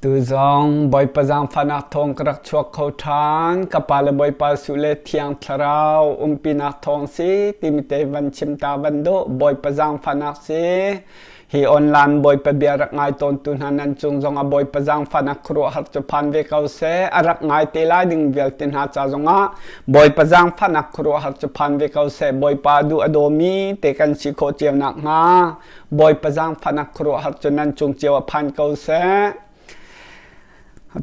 Tuzong Bawipa zaangfahnak thawng ka rak chuak kho ṭhan. Ka pa le Bawipa Suh le Thiang Thlarau umpinak thawng si timi te van chim ta van duh. Bawipa zaangfahnak si. Hi online Bawipa bia rak ngai tawntu hna nan cung zong ah Bawipa zaangfahnak khuaruahhar cu phan ve ko seh. A rak ngai te lai ding vialte hna ca zongah Bawipa zaangfahnak khuaruahhar cu phan ve ko seh. Bawipa duh a dawmi te kan si khawh cio nakhnga Bawipa zaangfahnak khuaruahhar cu nan cung cio ah phan ko seh.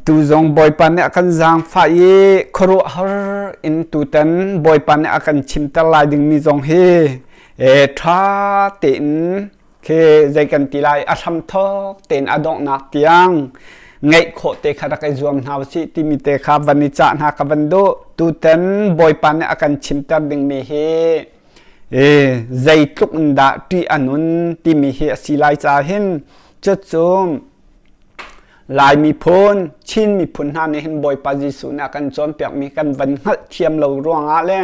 Tu zong Bawipa nih a kan zaangfah i khuaruahhar in tutan Bawipa nih a kan chimter lai dingmi zong hi e, ṭha tein khi zei kan ti lai a hramthawk tein a donghnak tiang ngeih khawh te kha rak i zuam hna usih timi te kha van i cah hna ka van duh. Tutan Bawipa nih a kan chimter dingmi hi E, zeitluk in dah ṭih a nun timi hi a si lai ca hin cucu Lai miphun, Chin miphun hna nih hin Bawipa Jesuh nih a kan cawnpiakmi kan van hngalh thiam lo ruangah le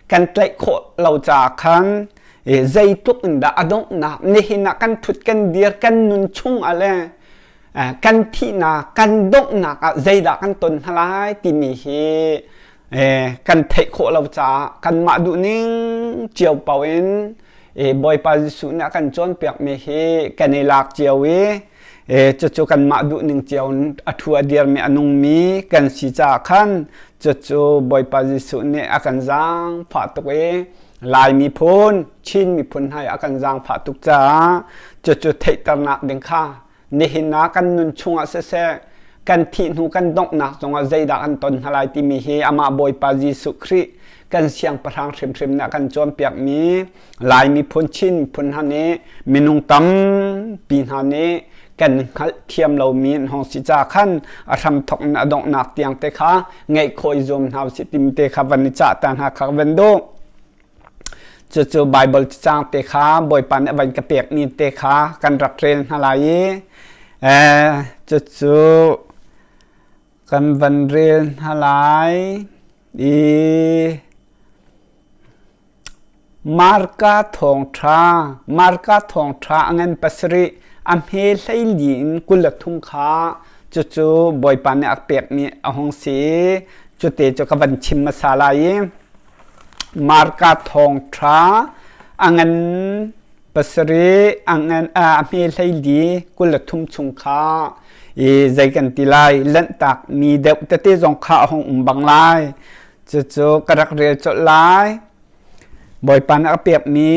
kan tlaih khawh lo caah khan e, zeitluk in dah a donghnak nihin ah kan ṭhut kan dir kan nun chung ah le kan thihnak kan donghnak ah zeidah kan ton hna lai timi hi kan theih khawh lo caah kanmah duhning cio paoh in Bawipa Jesuh nih a kan cawnpiakmi hi kan i lak cio i cucu kanmah duhning cio in a thu a dirmi a nungmi kan si caah khan cucu Bawipa Jesuh nih a kan zaangfah tuk i Lai miphun, Chin miphun hna i a kan zaangfah tuk caah cucu theihternak ding kha nihin ah kan nun chungah siseh kan thih hnu kan donghnak zongah zeidah kan ton hna lai timi hi amah Bawipa Jesuh Khrih kan siangpahrang hrimhrim nih a kan cawnpiakmi Lai miphun Chin miphun hna nih minung tampi hna nih kan hngalh thiam lomi an hong si ca khan a hramthok in a donghnak tiang te kha ngeih khawh i zuam hna usih timi te kha van i cah ta hna kha van duh. Cucu Baibal cacang te kha Bawipa nih a van ka pekmi te kha kan rak rel hna lai i cucu kan van rel hna lai i Marka thawngṭha Marka thawngṭha a ngan pasarih a hme hleili in 23 kha cucu Bawipa nih a pekmi a hung si i cute cu ka van chim hmasa lai i Marka thawngṭha a ngan pasarih a ngan a hme hleili 23 chung kha i zei kan ti lai lanhtak mi deuh tete zong kha a hung um bang lai. Cucu ka rak rel colh lai. Bawipa nih a ka pekmi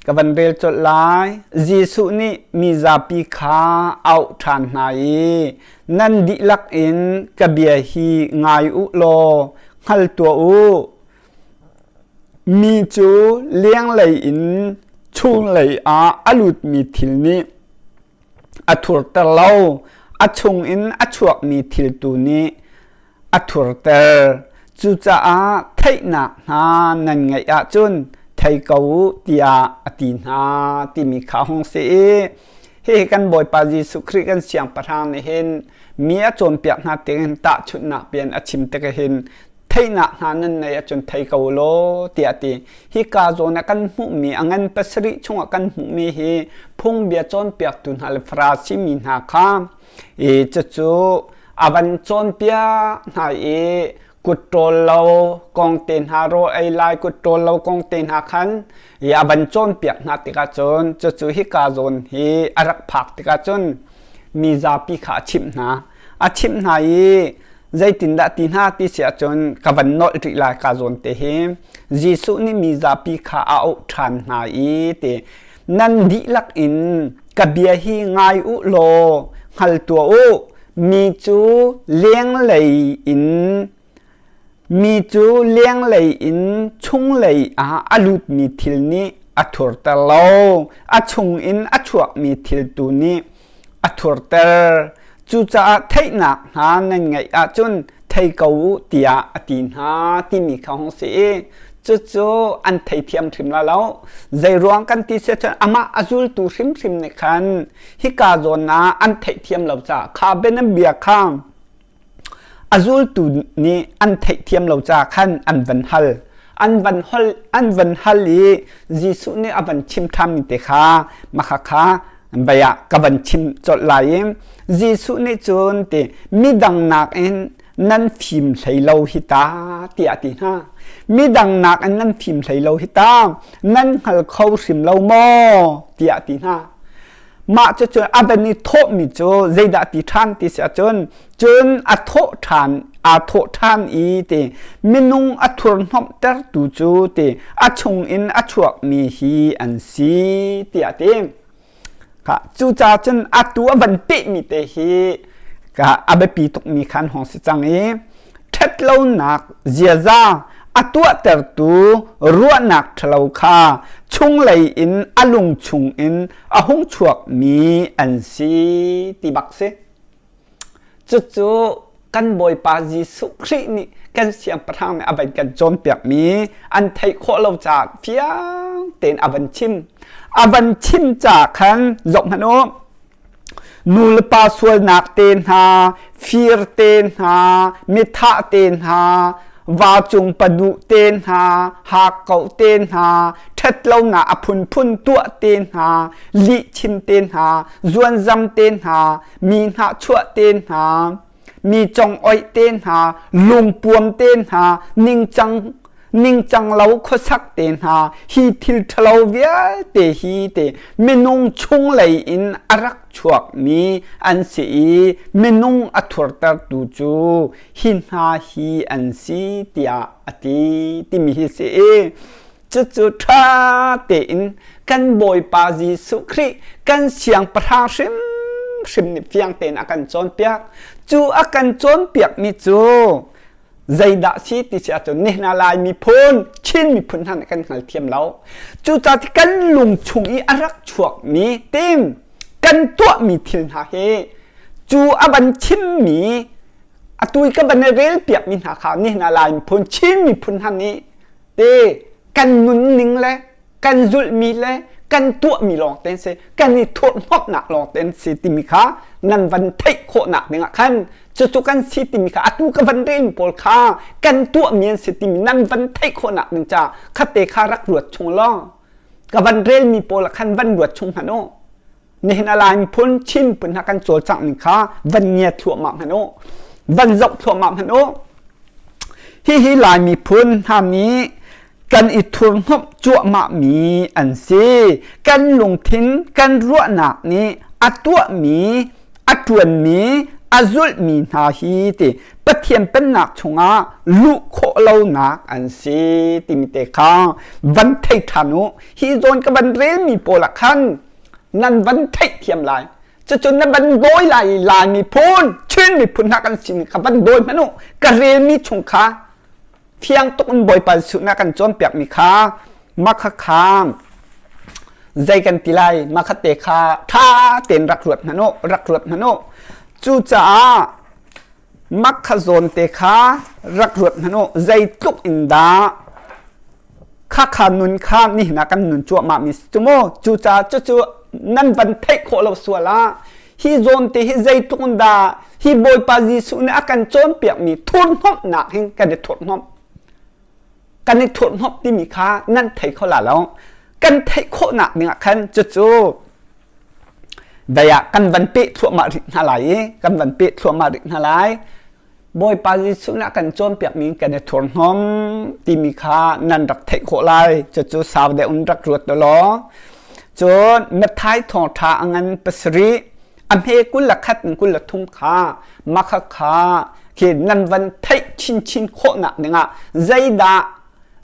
ka van rel colh lai. Jesuh nih mi zapi kha auh ṭhan hna i nan dihlak in ka bia hi ngai u law hngal tuah u. Mi cu lenglei in chunglei ah a lutmi thil nih a thurter lo. A chungin a chuakmi thil tu nih a thurter. Cucaah theihnak hna nan ngeih ahcun thei ko u tiah a ti hna timi kha hung si i hihi kan Bawipa Jesuh Khrih kan Siangpahrang nih hin mi a cawnpiak hna tiangin tahchunhnak pian a chim tik hin theihnak hna nan neih ahcun thei ko law tiah a ti. Hika zawn ah kan hmuhmi a ngan pasarih chungah kan hmuhmi hi phungbia cawnpiaktu hna le Farasi mi hna kha i cucu a van cawnpiak hna i kut ṭawl lo kong te hna rawl ei lai kut ṭawl lo kong te hna khan i a van cawnpiak hna tikah cun cucu hika zawn hi a rak phak tikah cun mi zapi kha a chimh hna a chimh hna i zeitindah ti hna ti si ahcun ka van nolh rih lai ka zawn te hi Jesuh nih mi zapi kha a auh ṭhan hna i ti nan dihlak in ka bia hi ngai u law hngal tuah u mi cu lenglei in mi cu lenglei in chunglei ah a lutmi thil nih a thurter lo a chungin a chuakmi thil tu nih a thurter cucaah theihnak hna nan ngeih ahcun thei ko u tiah a ti hna timi kha hung si i cucu an theithiam hrim la lo zeiruang kan ti si cun amah a zultu hrimhrim nih khan hika zawn ah an theihthiam lo caah kha bianabia kha a zultu nih an theihthiam lo caah khan an van hal an van hal an van hal i Jesuh nih a van chim ṭhanmi te kha makha kha. Bai ah ka van chim colh lai i Jesuh nih cun ti midang nakin nan fim hlei lo hi ta tiah a ti hna. Midang nakin nan fim hlei lo hi ta nan hngal kho hrim lo maw tiah a ti hna. Mah cucu a van i thawhmi cu zeidah ti ṭhan ti si ahcun cun a thawh ṭhan aa thawh ṭhan i ti minung a thurhnomhtertu cu ti a chungin a chuakmi hi an si tiah a ti. Cucaah cun atu a van pehmi te hi a biapi tukmi kha an hung si cang i ṭhatlonak ziaza a tuahtertu ruahnak ṭhalo kha chunglei in a lung chungin a hung chuakmi an si ti bak si. Cucu kan Bawipa Jesuh Khrih nih kan siangpahrang nih a van kan cawnpiakmi an theih khawh lo caah fiang tein a van chim. A van chim caah khan zohhmanh u, nu le pa sualnak te hna, fir te hna, mithah te hna, vacung paduh te hna, hakkauh te hna, ṭhatlonak a phunphun tuah te hna, lihchim te hna, zuanzam te hna, mi hnahchuah te hna, mi congoih te hna, lungpuam te hna, ningcang ningcang lo khuasak te hna, hi thil ṭhalo vialte hi te minung chunglei in a rak chuakmi an si i minung a thurtertu cu hi hna hi an si tiah a ti timi hi si i cucu ṭha tein kan Bawipa Jesuh Khrih kan siangpahrang hrimhrim nih fiang tein a kan cawnpiak. Cu a kan cawnpiakmi cu zeidah si ti si ahcun nihin ah Lai miphun, Chin miphun hna nih kan hngalthiam lo. Cucaah kan lung chung i a rak chuakmi tim kan tuahmi thil hna hi cu a van chimmi atu i ka van i relpiakmi hna kha nihin ah Lai miphun, Chin miphun hna nih te kan nunning le kan zulhmi le kan tuahmi lawng te si kan i thurhhnawmhnak lawng te si timi kha nan van theih khawhnak dingah khan cucu kan si timi kha atu ka van rel pawl kha kan tuahmi an si timi nan van theih khawhnak ding ca khate kha rak ruat chung law ka van relmi pawl khan van ruat chung hmanh u. Nihin a Lai miphun Chin phun hna kan cawlcangh ning kha van ngia thluahmah hmanh u. Van zoh thluahmah hmanh u. Hihi Lai miphun hna nih kan i thurhnawmh cuahmahmi an si. Kan lungthin, kan ruahnak nih a tuahmi, a ṭuanmi, a zulhmi hna hi ti Pathian pennak chungah luh khawh lonak an si timi te kha van thei ṭhan u. Hi zawn ka van relmi pawl ah khan nan van theihthiam lai. Cucun na van dawi lai i Lai miphun, Chin miphun hna kan sin kha van dawi hmanh u. Ka relmi chung kha fiang tuk in Bawipa Jesuh na kan cawnpiakmi kha makha kha zei kan ti lai makha te kha ṭha tein rak ruat hmanh u, rak ruat hmanh u. Cucaah makha zawn te kha rak ruat hmanh u. Zeitluk in dah khakha nun kha nihin ah kan nun cuahmah mi si cu mu. Cucaah cucu nan van theih khawh lo sual ah hi zawn te hi zeitluk in dah hi Bawipa Jesuh nih a kan cawnpiakmi thurhnomhnak hin kan i thurhnomh. Kan i thurhnomh timi kha nan thei kho la lo. Kan theih khawhnak ding ah khan cucu dai ah kan van peh thluahmah rih hna lai i kan van peh thluahmah rih hna lai. Bawipa Jesuh nih a kan cawnpiakmi kan i thurhnawm timi kha nan rak theih khawh lai. Cucu sau deuh in rak ruat law. Cun Matthai thawngṭha a ngan pasarih a hme 21 in 23 kha makha kha khi nan van theih chinchin khawhnak dingah zeidah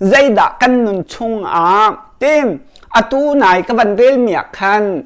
zeidah kan nun chungah tim atu nai ka van relmi ah khan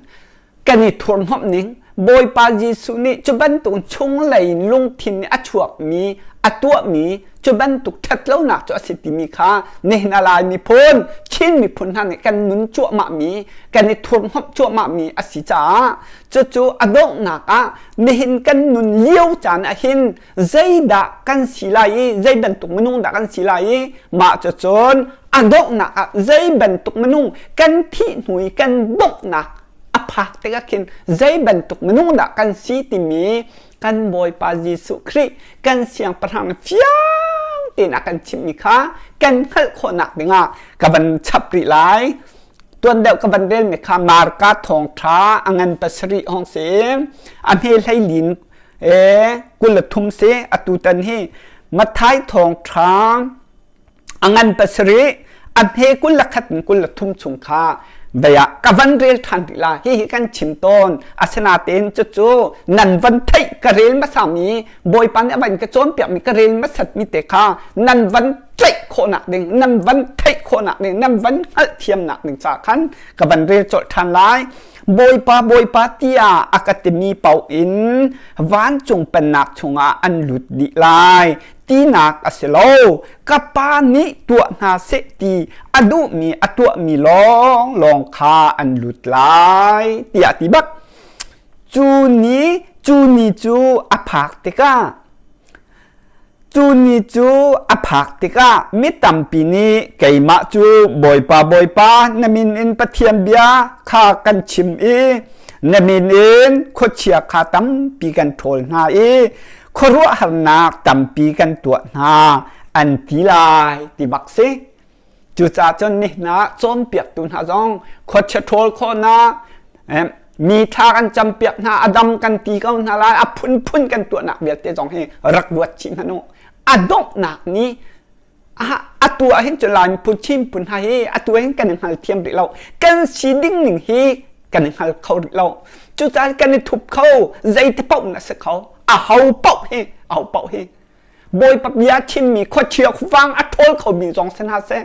kan i thurhnawmh ning Bawipa Jesuh nih cu bantuk chunglei lungthin nih a chuakmi a tuahmi cu bantuk ṭhatlonak cu a si timi kha nihin a Lai miphun Chin miphun hna nih kan nun cuahmahmi kan i thurhnawmh cuahmahmi a si caah cucu a donghnak ah nihin kan nun lio caan ah hin zeidah kan si lai i zei bantuk minung dah kan si lai i mah cucun a donghnak ah zei bantuk minung kan thih hnu i kan donghnak a phak tikah khin zei bantuk minung dah kan si timi kan Bawipa Jesuh Khrih kan siangpahrang fiang tein a kan chimhmi kha kan hngalh khawhnak dingah ka van chap rih lai. Tuan deuh ka van relmi kha Marka thawngṭha a ngan pasarih hong si. A hme hleilin e 23 si. Atu tan hi Matthai thawngṭha a ngan pasarih a hme 21 in 23 chung kha vei ah ka van rel ṭhan rih la. Hihi kan chim tawn. Asinain cucu nan van theih ka rel hmasami Bawipa nih a van ka cawnpiakmi ka rel hmasatmi te kha nan van tlaih khawhnak ding, nan van theih khawhnak ding, nan van hngalhthiamnak ding ca khan ka van rel colh ṭhan lai. Bawipa, Bawipa tiah a ka timi paoh in vancung pennak chungah an lut dih lai tinak a si lo. Ka Pa nih tuah hna seh ti a duhmi a tuahmi lawnglawng kha an lut lai tiah ti bak. Cu ni, cu ni cu a phak tikah cu ni cu a phak tikah mi tampi nih keimah cu Bawipa, Bawipa, na min in Pathian bia kha kan chim i na min in khuachia kha tampi kan ṭhawl hna i khuaruahharnak tampi kan tuah hna an ti lai ti bak si. Cucaah cun nihin ah cawnpiaktu hna zong khuachia ṭhawl khawhnak, mi thla kan campiak hna, a dam kan ti ko hna lai, a phunphun kan tuahnak vialte zong hi rak ruat chih hmanh u. A donghnak ni atu ah hin cu Lai miphun Chin phun hna hi atu ah hin kan i hngal thiam rih lo. Kan si ding ning hi kan i hngal kho rih lo. Cucaah kan i thup kho, zeiti paoh na si kho. A ho paoh hi, a ho paoh hi Bawipa bia chimmi khuachia khuavang a ṭhawl khomi zong si hna seh,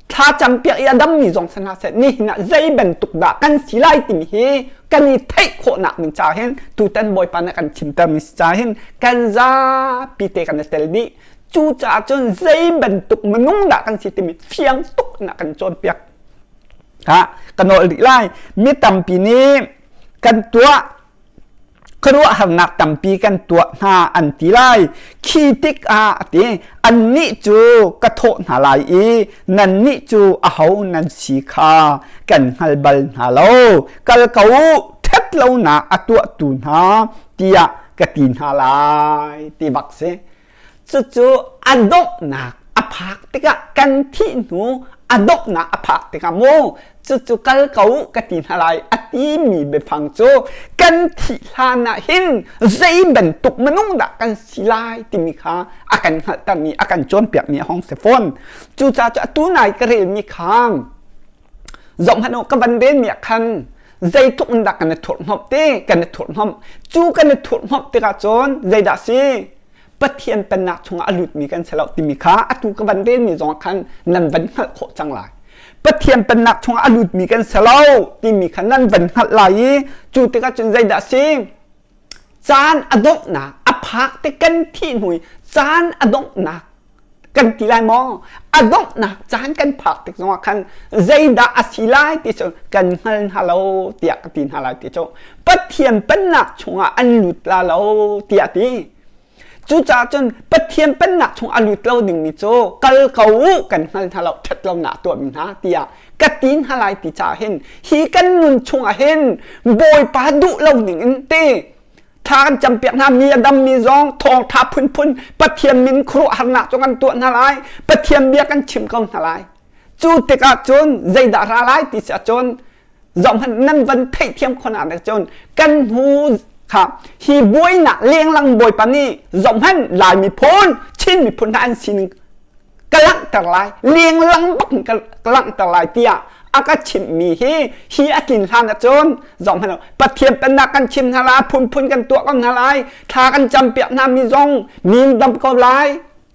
thla campiak i a dammi zong si hna seh, nihin ah zei bantuk dah kan si lai timi hi kan i theih khawhnak ding ca hin tutan Bawipa nih a kan chimtermi si ca hin kan zapi te kan i tel dih. Cucaah cun zei bantuk minung dah kan si timi fiang tuk in a kan cawnpiak. Ha, ka nawl rih lai. Mi tampi nih kan tuah khuaruahharnak tampi kan tuah hna an ti lai. Khi tikah a ti, annih cu ka thawh hna lai i nannih cu aho nan si kha kan hngal bal hna lo. Kal ko u, ṭhat lonak a tuahtu hna tiah ka ti hna lai ti bak si. Cucu a donghnak a phak tikah kan thih hnu a donghnak a phak tikah mu cucu kal ko u ka ti hna lai a timi biafang cu kan thih hlan ah hin zei bantuk minung dah kan si lai timi kha a kan hngalhtermi a kan cawnpiakmi a hong si fawn. Cucaah cu atu nai ka relmi kha zohhmanh u ka van relmi ah khan zeitluk in dah kan i thurhhnawmh ti kan i thurhhnawmh cu kan i thurhhnawmh tikah cun zeidah si Pathian pennak chungah a lutmi kan si lo timi kha atu ka van relmi zongah khan nan van hngalh khawh cang lai. Pathian pennak chungah a lutmi kan si lo timi kha nan van hngalh lai i cu tikah cun zeidah a si? Caan a donghnak a phak te kan thih hnu i caan a donghnak kan ti lai maw? A donghnak caan kan phak tik zongah khan zeidah a si lai ti cu kan hngal hna lo tiah ka ti hna lai ti cu Pathian pennak chungah an lut la lo tiah ti. Cucaah cun Pathian pennak chung a lut lo dingmi cu kal ko u kan hngal hna lo ṭhat lonak tuahmi hna tiah ka ti hna lai ti caah hin hi kan nun chungah hin Bawipa duh lo ning in ti thla kan campiak hna mi a dammi zong thawngṭha phunphun Pathian min khuaruahharnak cu kan tuah hna lai Pathian bia kan chim ko hna lai cu tikah cun zeidah ra lai ti si ahcun zohhmanh nan van theihthiam khawhnak nih cun kan hnu kha hi buainak lenglang bawipa nih zohhmanh Lai miphun Chin miphun hna an sining ka langhter lai lenglang bak in ka langhter lai tiah a ka chimhmi hi hi a tlin hlan ahcun zohhmanh Pathian pennak kan chim hna lai phunphun kan tuah ko hna lai thla kan campiak hna mi zong min dam ko lai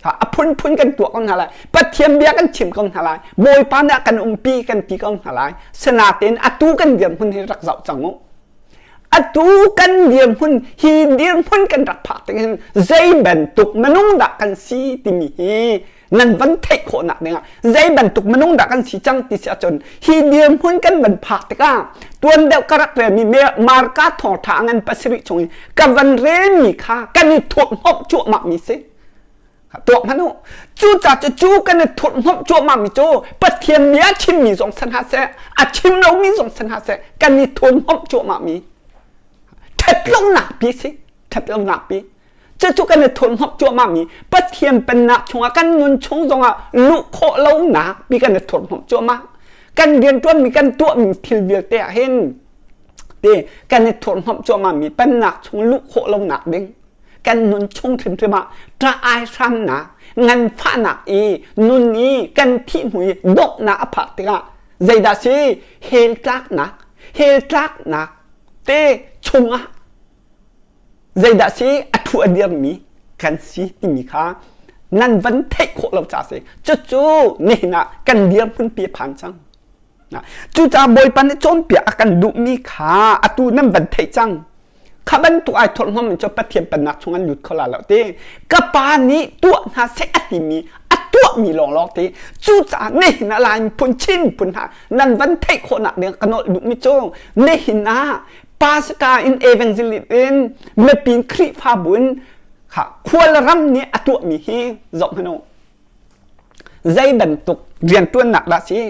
a phunphun kan tuah ko hna lai Pathian bia kan chim ko hna lai Bawipa nih kan umpi kan ti ko hna lai sinain atu kan dirhmun hi rak zoh cang u atu kan dirhmun hi dirhmun kan rak phak tik hin zei bantuk minung dah kan si timi hi nan van theih khawhnak dingah zei bantuk minung dah kan si cang ti si ahcun hi dirhmun kan van phak tikah tuan deuh ka rak relmi Marka thawngṭha ngan pasarih chung i ka van relmi kha kan i thurhhnawmh cuahmah mi si tuak hmanh u cucaah cu cu kan i thurhhnawmh cuahmah mi cu Pathian bia chimmi zong san hna seh a chim lomi zong san hna seh kan i thurhhnawmh cuahmah mi ṭhatlonak pi si ṭhatlonak pi cucu kan i thurhhnawmh cuahmah mi Pathian pennak chungah kan nun chung zongah luh khawh lonak pi kan i thurhhnawmh cuahmah. Kan rianṭuanmi kan tuahmi thil vialte ah hin ti kan i thurhhnawmh cuahmahmi pennak chung luh khawh lonak ding kan nun chung hrimhrim ah ṭah ai hramnak nganfahnak i nun i kan thih hnu i donghnak a phak tikah zeidah si hell tlaknak hell tlaknak te chungah zeidah si a thu a dirmi kan si timi kha nan van theih khawh lo ca si cucu nihin ah kan dirhmun pi a phan cang. Cucaah Bawipa nih cawnpiak a kan duhmi kha atu nan van theih cang. Kha bantuk ai thawrhmam in cu Pathian pennak chung an lut kho la lo ti. Ka pa nih tuah hna seh a timi a tuahmi lawnglawng ti. Cucaah nihin ah Lai miphun Chin miphun hna nan van theih khawhnak ding ka nawlh duhmi cu nihin ah Pastor in evangelist in mipi Khrihfabu in kha khual ram nih a tuahmi hi zoh hmanh u. Zei bantuk rianṭuannak dah si?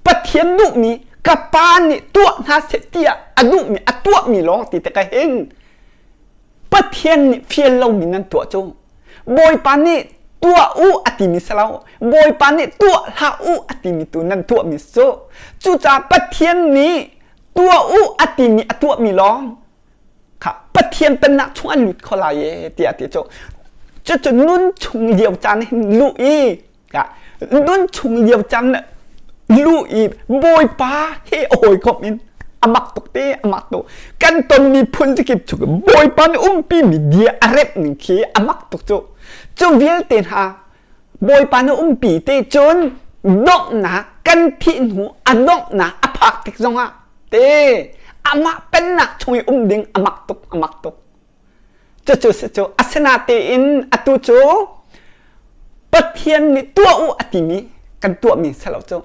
Pathian duhmi ka pa nih tuah hna seh tiah a duhmi a tuahmi lawng ti tikah hin Pathian nih fial lomi nan tuah cu Bawipa nih tuah u a timi si lo Bawipa nih tuah hlah u a timi tu nan tuahmi cu cucaah Pathian nih tuah u a timi a tuahmi lawng kha Pathian pennak chung an lut kho lai e tiah ti cu cucu nun chung lio caan hin luh i nun chung lio caan luh i Bawipa he hawikom in a mak tuk te a mak tuk kan tonmi phun kip cu Bawipa nih umpi mi dia a remh ning khi a mak tuk cu cu vialte hna Bawipa nih umpi te cun donghnak kan thih hnu a donghnak a phak tik zongah te amah pennak chung i um ding a mak tuk a mak tuk cucu si cu asinatein atu cu Pathian nih tuah u a timi kan tuahmi si lo cu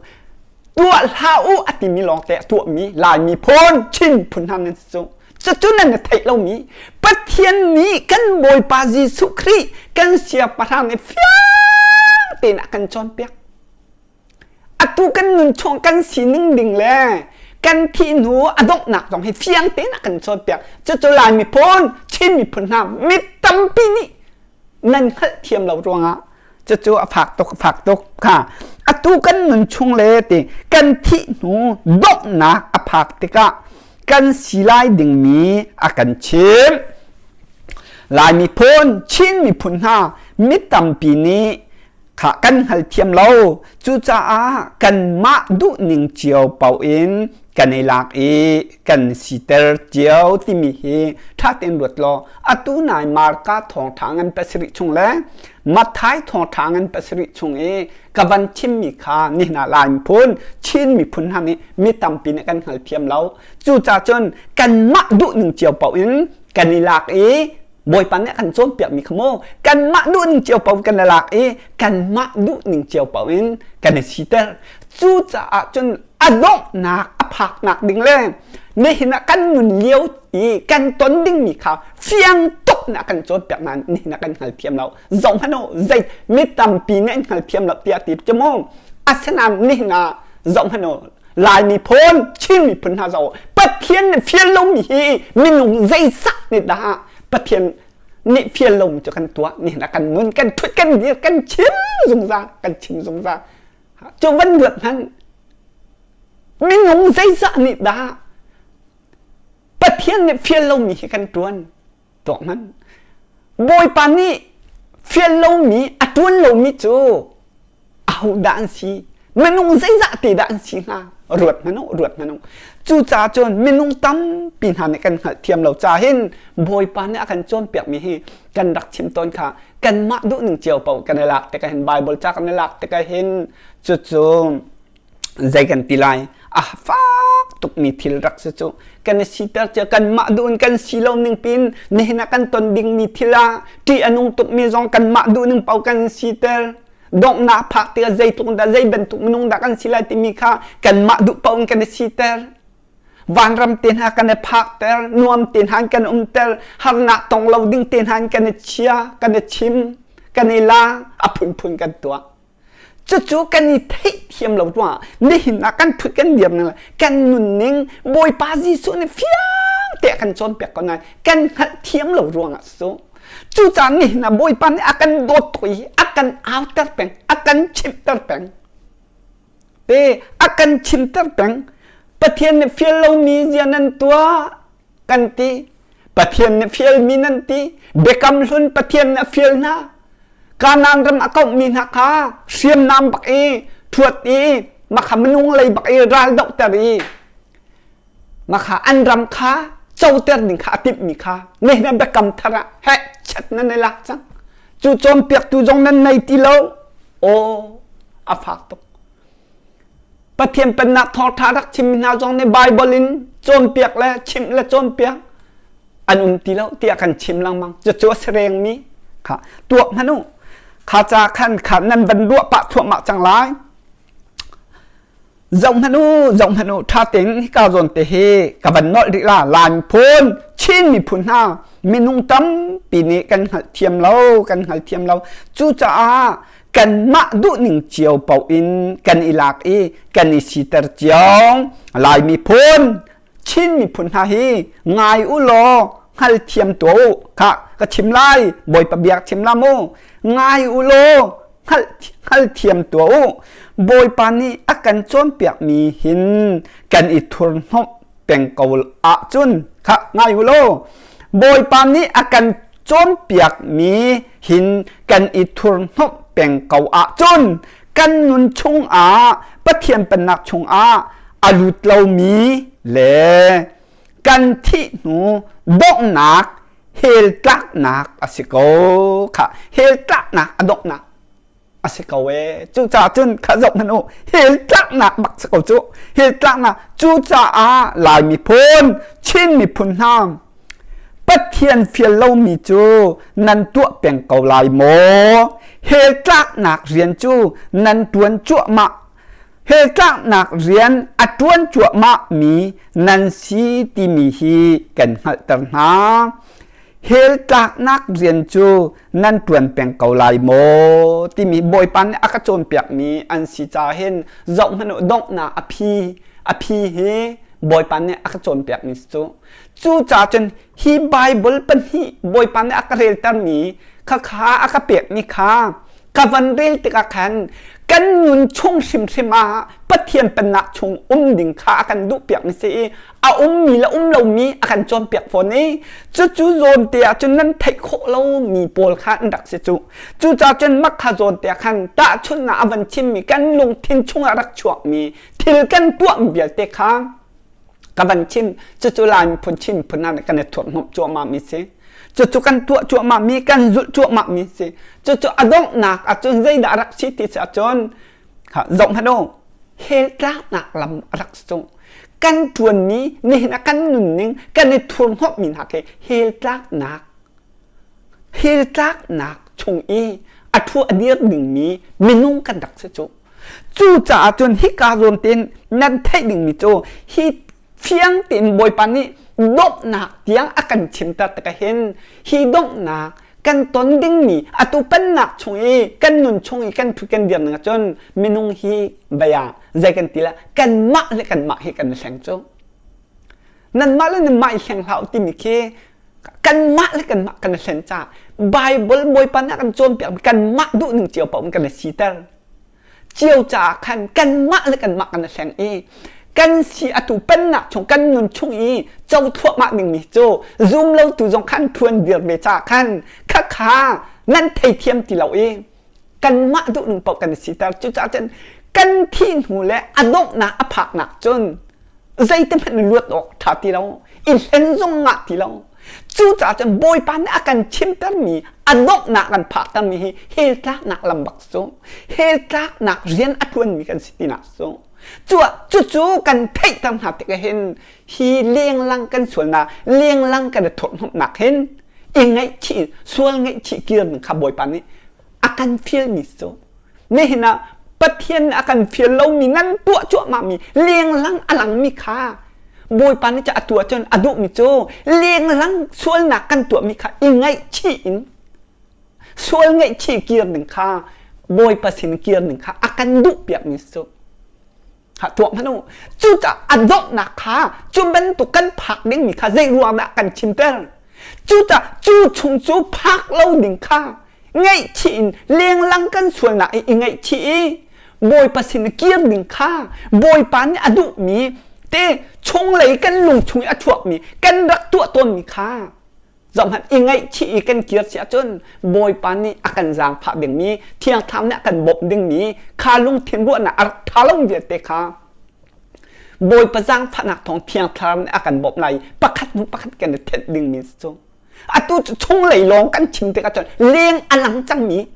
tuah hlah u a timi lawngte a tuahmi Laimi phun Chin phun hna nan si cu cucu nan i theih lomi Pathian nih kan Bawipa Jesuh Khrih kan siangpahrang nih fiang tein a kan cawnpiak Atu kan nun chung kan sining ding le kan thih hnu a donghnak zong hi fiang tein a kan cawnpiak. Cucu Lai miphun, Chin miphun hna mi tampi nih nan hngalhthiam lo ruangah cucu a fak tuk a fak tuk kha atu kan nun chung le ti kan thih hnu donghnak a phak tikah kan si lai dingmi a kan chimh. Lai miphun, Chin miphun hna mi tampi nih kha kan hngalthiam lo. Cucaah kanmah duhning cio paoh in kan i lak i kan siter cio timi hi ṭha tein ruat law atu nai Marka thawngṭha ngan pasarih chung le Matthai thawngṭha ngan pasarih chung i ka van chimmi kha nihin ah Lai miphun, Chin miphun hna nih mi tampi nih kan hngalthiam lo. Cucaah cun kanmah duhning cio paoh in kan i lak i Bawipa nih a kan cawnpiakmi kha maw kanmah duhning cio paoh kan i lak i kanmah duhning cio paoh in kan i siter. Cucaah cun a donghnak a phaknak ding le nihin ah kan nun lio i kan ton dingmi kha fiang tuk in a kan cawnpiak nain nihin ah kan hngalthiam lo. Zoh hmanh u, zei mi tampi nih an hngalthiam lo tiah ti cu mu. Asinain nihin ah zoh hmanh u, Lai miphun, Chin miphun hna zoh Pathian nih fial lomi hi minung zeizat nih dah Pathian nih fial lomi cu kan tuah nihin ah kan nun kan thut kan dir kan chim zungzal kan chim zungzal cu van ruat hmanh minung zeizah nih dah Pathian nih fial lomi hi kan tuan tuak hmanh Bawipa nih fial lomi a tuan lomi cu ahodah an si minung zeizah te dah an si hnga ruat hmanh u ruat hmanh u cucaah cun minung tampi hna nih kan hngalhthiam lo ca hin Bawipa nih a kan cawnpiakmi hi kan rak chim tawn kha kanmah duhning cio paoh kan i lak tikah hin Bible ca kan i lak tikah hin cucu zei kan ti lai a fak tukmi thil rak si cu kan i siter cia kanmah duh in kan si lo ning pin nihin ah kan ton dingmi thil ah ṭih a nung tukmi zong kanmah duh ning paoh kan siter donghnak phak tikah zeitluk dah zei bantuk minung dah kan si lai timi kha kanmah duh paoh in kan i siter vanram te hna kan i phakter nuam te hna kan umter harnak tong lo ding te hna kan i chia kan i chim kan i la a phunphun kan tuah Cucu kan i theihthiam lo ruangah nihin ah kan thut kan dir ning le kan nunning Bawipa Jesuh nih fiang te a kan cawnpiak ko nain kan hngalhthiam lo ruangah cu. Cucaah nihin ah Bawipa nih a kan dawt tuk i a kan auter peng, a kan chimhter peng. Te a kan chimter peng. Pathian nih fial lomi zia nan tuah kan ti. Pathian nih fialmi nan ti. Biakam hlun Pathian nih a fial hna. Kanaan ram a kauhmi hna kha hriamnam bak i thuat i makha minung lei bak i ral dohter i makha an ram kha coter ding kha a timhmi kha nihin ah biakam thar ah heh chet nan i lak cang. Cu cawnpiaktu zong nan nei ti lo. Aw a fak tuk. Pathian pennak thawngṭha rak chimmi hna zong nih Baibal in cawnpiak le chimh le cawnpiak an um ti lo tiah kan chim lengmang. Cucu a si rengmi kha tuak hmanh u. Kha ca khan kha nan van ruah pah thluahmah cang lai. Zoh hmanh u, zoh hmanh u, ṭha tein hika zawn te hi ka van nolh rih la. Lai miphun, Chin miphun hna minung tampi nih kan hngalhthiam lo, kan hngalthiam lo. Cucaah kanmah duhning cio paoh in kan i lak i kan i siter cio. Lai miphun, Chin miphun hna hi ngai u law hngalthiam tuah u. Khah, ka chim lai, Bawipa bia ka chim la mu. Ngai u law hngalthiam tuah u. Bawipa nih a kan cawnpiakmi hin kan i thurhnawmh peng ko ahcun khah ngai u law Bawipa nih a kan cawnpiakmi hin kan i thurhnawmh peng ko ahcun kan nun chungah Pathian pennak chungah a lut lomi le kan thih hnu donghnak hell tlaknak a si ko khah hell tlaknak a donghnak a si ko ee cucaah cun kha zoh hmanh u hell tlaknak bak si ko cu hell tlaknak cucaah Lai miphun Chin miphun hna Pathian fial lomi cu nan tuah peng ko lai maw hell tlaknak rian cu nan tuan cuahmah hell tlaknak rian a tuan cuahmah mi nan si timi hi kan hngalhter hna hell tlaknak rian cu nan ṭuan peng ko lai maw timi Bawipa nih a ka cawnpiakmi an si caah hin zoh hmanh u donghnak a phi a phi hi Bawipa nih a ka cawnpiakmi si cu cucaah cun hi Baibal pahnih Bawipa nih a ka reltermi khakha a ka pekmi kha ka van rel tikah khan kan nun chung hrimhrim ah Pathian pennak chung um ding kha a kan duhpiak mi si i a ummi le um lomi a kan cawnpiak fawn i cucu zawn te ah cun nan theih khawh lomi pawl kha an rak si cu cucaah cun mak kha zawn te ah khan tahchunhnak a van chimmi kan lungthin chungah rak chuakmi thil kan tuahmi vialte kha ka van chim cucu Lai miphun Chin miphun hna nih kan i thurhhnawmh cuahmah mi si cucu kan tuah cuahmah mi kan zulh cuahmah mi si cucu a donghnak ahcun zeidah a rak si ti si ahcun zoh hmanh u hell tlaknak lam a rak si cu kan ṭuanmi nihin ah kan nunning kan i thurhnawmh mi hna khi hell tlaknak hell tlaknak chung i a ṭhu a dir dingmi minung kan rak si cu Cucaah cun hika zawn tein nan theih dingmi cu hi fiang tein Bawipa nih donghnak tiang a kan chimter tikah hin hi donghnak kan ton dingmi atu pennak chung i kan nun chung i kan ṭhut kan dir ning ahcun minung hi bia zei kan ti la kanmah le kanmah hi kan i hleng cu nanmah le nanmah i hleng hlah u timi khi kanmah le kanmah kan i hlen caah Bible Bawipa nih a kan cawnpiak kanmah duh ning cio paoh in kan i siter cio caah khan kanmah le kanmah kan i hleng i kan si atu pennak chung kan nun chung i co thluahmah dingmi cu zum lo tu zong khan thuan dir ve caah khan khakha nan theithiam ti lo i kanmah duh ning paoh kan i siter cucaah cun kan thih hnu le a donghnak a phaknak cun zeiti hmanh in luat awk ṭha ti lo i hlen zong ngah ti lo cucaah cun Bawipa nih a kan chimtermi a donghnak kan phaktermi hi hell tlaknak lam bak cu hell tlaknak rian a ṭuanmi kan si tinak cu cuah cucu kan theihter hna tikah hin hi lenglang kan sualnak lenglang kan i thurhhnawmhnak hin i ngaihchih sual ngaihchih kir ning kha Bawipa nih a kan fialmi cu nihin ah Pathian nih a kan fial lomi nan tuah cuahmahmi lenglang a langmi kha Bawipa nih a tuah cun a duhmi cu lenglang sualnak kan tuahmi kha i ngaihchih in sual ngaihchih kir ding kha Bawipa sin kir ding kha a kan duhpiakmi cu ha tuah hmanh u cucaah a donghnak kha cu bantuk kan phak dingmi kha zei ruang dah kan chimter cucaah cu chung cu phak lo ding kha ngaihchih in lenglang kan sualnak i i ngaihchih i. Bawipa sin kir ding kha Bawipa nih a duhmi te chunglei kan lung chung i a chuakmi kan rak tuah tawnmi kha zohhmanh i ngaihchih i kan kir si ahcun Bawipa nih a kan zaangfah dingmi Thiang Thlarau nih a kan bawmh dingmi kha lungthin ruahnak a rak ṭha lo vialte kha Bawipa zaangfahnak thawng Thiang Thlarau nih a kan bawmh lai pakhat hnu pakhat kan i thenh dingmi cu Atu cu chunglei lawng kan chim tikah cun leng a lang cangmi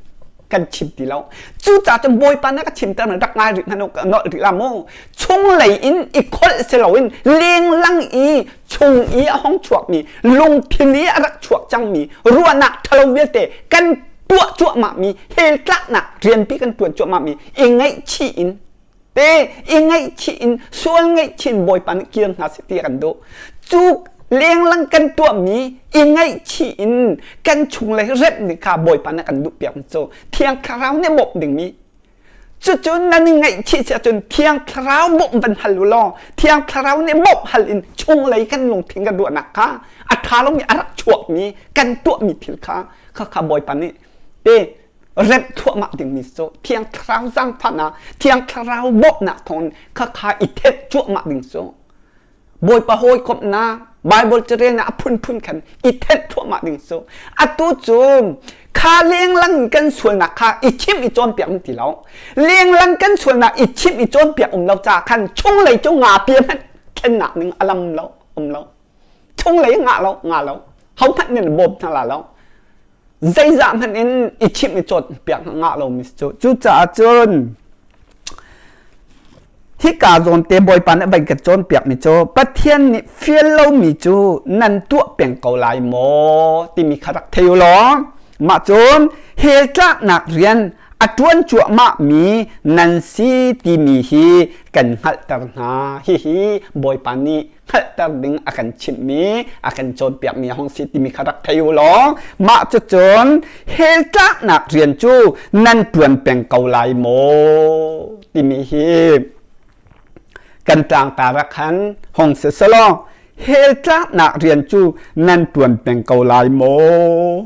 kan chim ti lo. Cucaah cun Bawipa nih a ka chimter rak ngai rih hmanh u, nolh rih la mu. Chunglei in i kholh si loin lenglang i chung i a hong chuakmi lungthin i a rak chuak cangmi ruahnak ṭhalo vialte kan tuah cuahmahmi hell tlaknak rianpi kan ṭuan cuahmahmi i ngaihchih in te i ngaihchih in sual ngaihchih in Bawipa nih kir hna seh ti a kan duh. Cu lenglang kan tuahmi i ngaihchih in kan chunglei remh ding kha Bawipa nih a kan duhpiak cu Thiang Thlarau nih bawmh dingmi cucu nan i ngaihchih si ahcun Thiang Thlarau bawmh van hal u law Thiang Thlarau nih bawmh hal in chunglei kan lungthin kan ruahnak kha a ṭha lomi a rak chuakmi kan tuahmi thil kha khakha Bawipa nih te remh thluahmah dingmi cu Thiang Thlarau zaangfahnak Thiang Thlarau bawmhnak thawngin khakha i thenh cuahmah ding cu Bawipa hawikomhnak Bible carelnak a phunphun khan i thenh thluahmah ding cu atu cu kha lenglang in kan sualnak kha i chimh i cawnpiak um ti lo lenglang kan sualnak i chimh i cawnpiak um lo caah khan chunglei cu ngapi hmanh thlennak ning a lam lo um lo chunglei ngah lo ngah lo hohmanh nih bawm hna la lo zeizah hmanh in i chimh i cawnpiak ngah lomi cu cucaah cun hika zawn te Bawipa nih van ka cawnpiakmi cu Pathian nih fial lomi cu nan tuah peng ko lai maw timi kha rak thei u law mah cun hell tlaknak rian a ṭuan cuahmahmi nan si timi hi kan hngalhter hna hihi Bawipa nih hngalhter ding a kan chimhmi a kan cawnpiakmi a hung si timi kha rak thei u law mah cucun hell tlaknak rian cu nan ṭuan peng ko lai maw timi hi kan tlangtar ah khan hong si selaw hell tlaknak rian cu nan ṭuan peng ko lai maw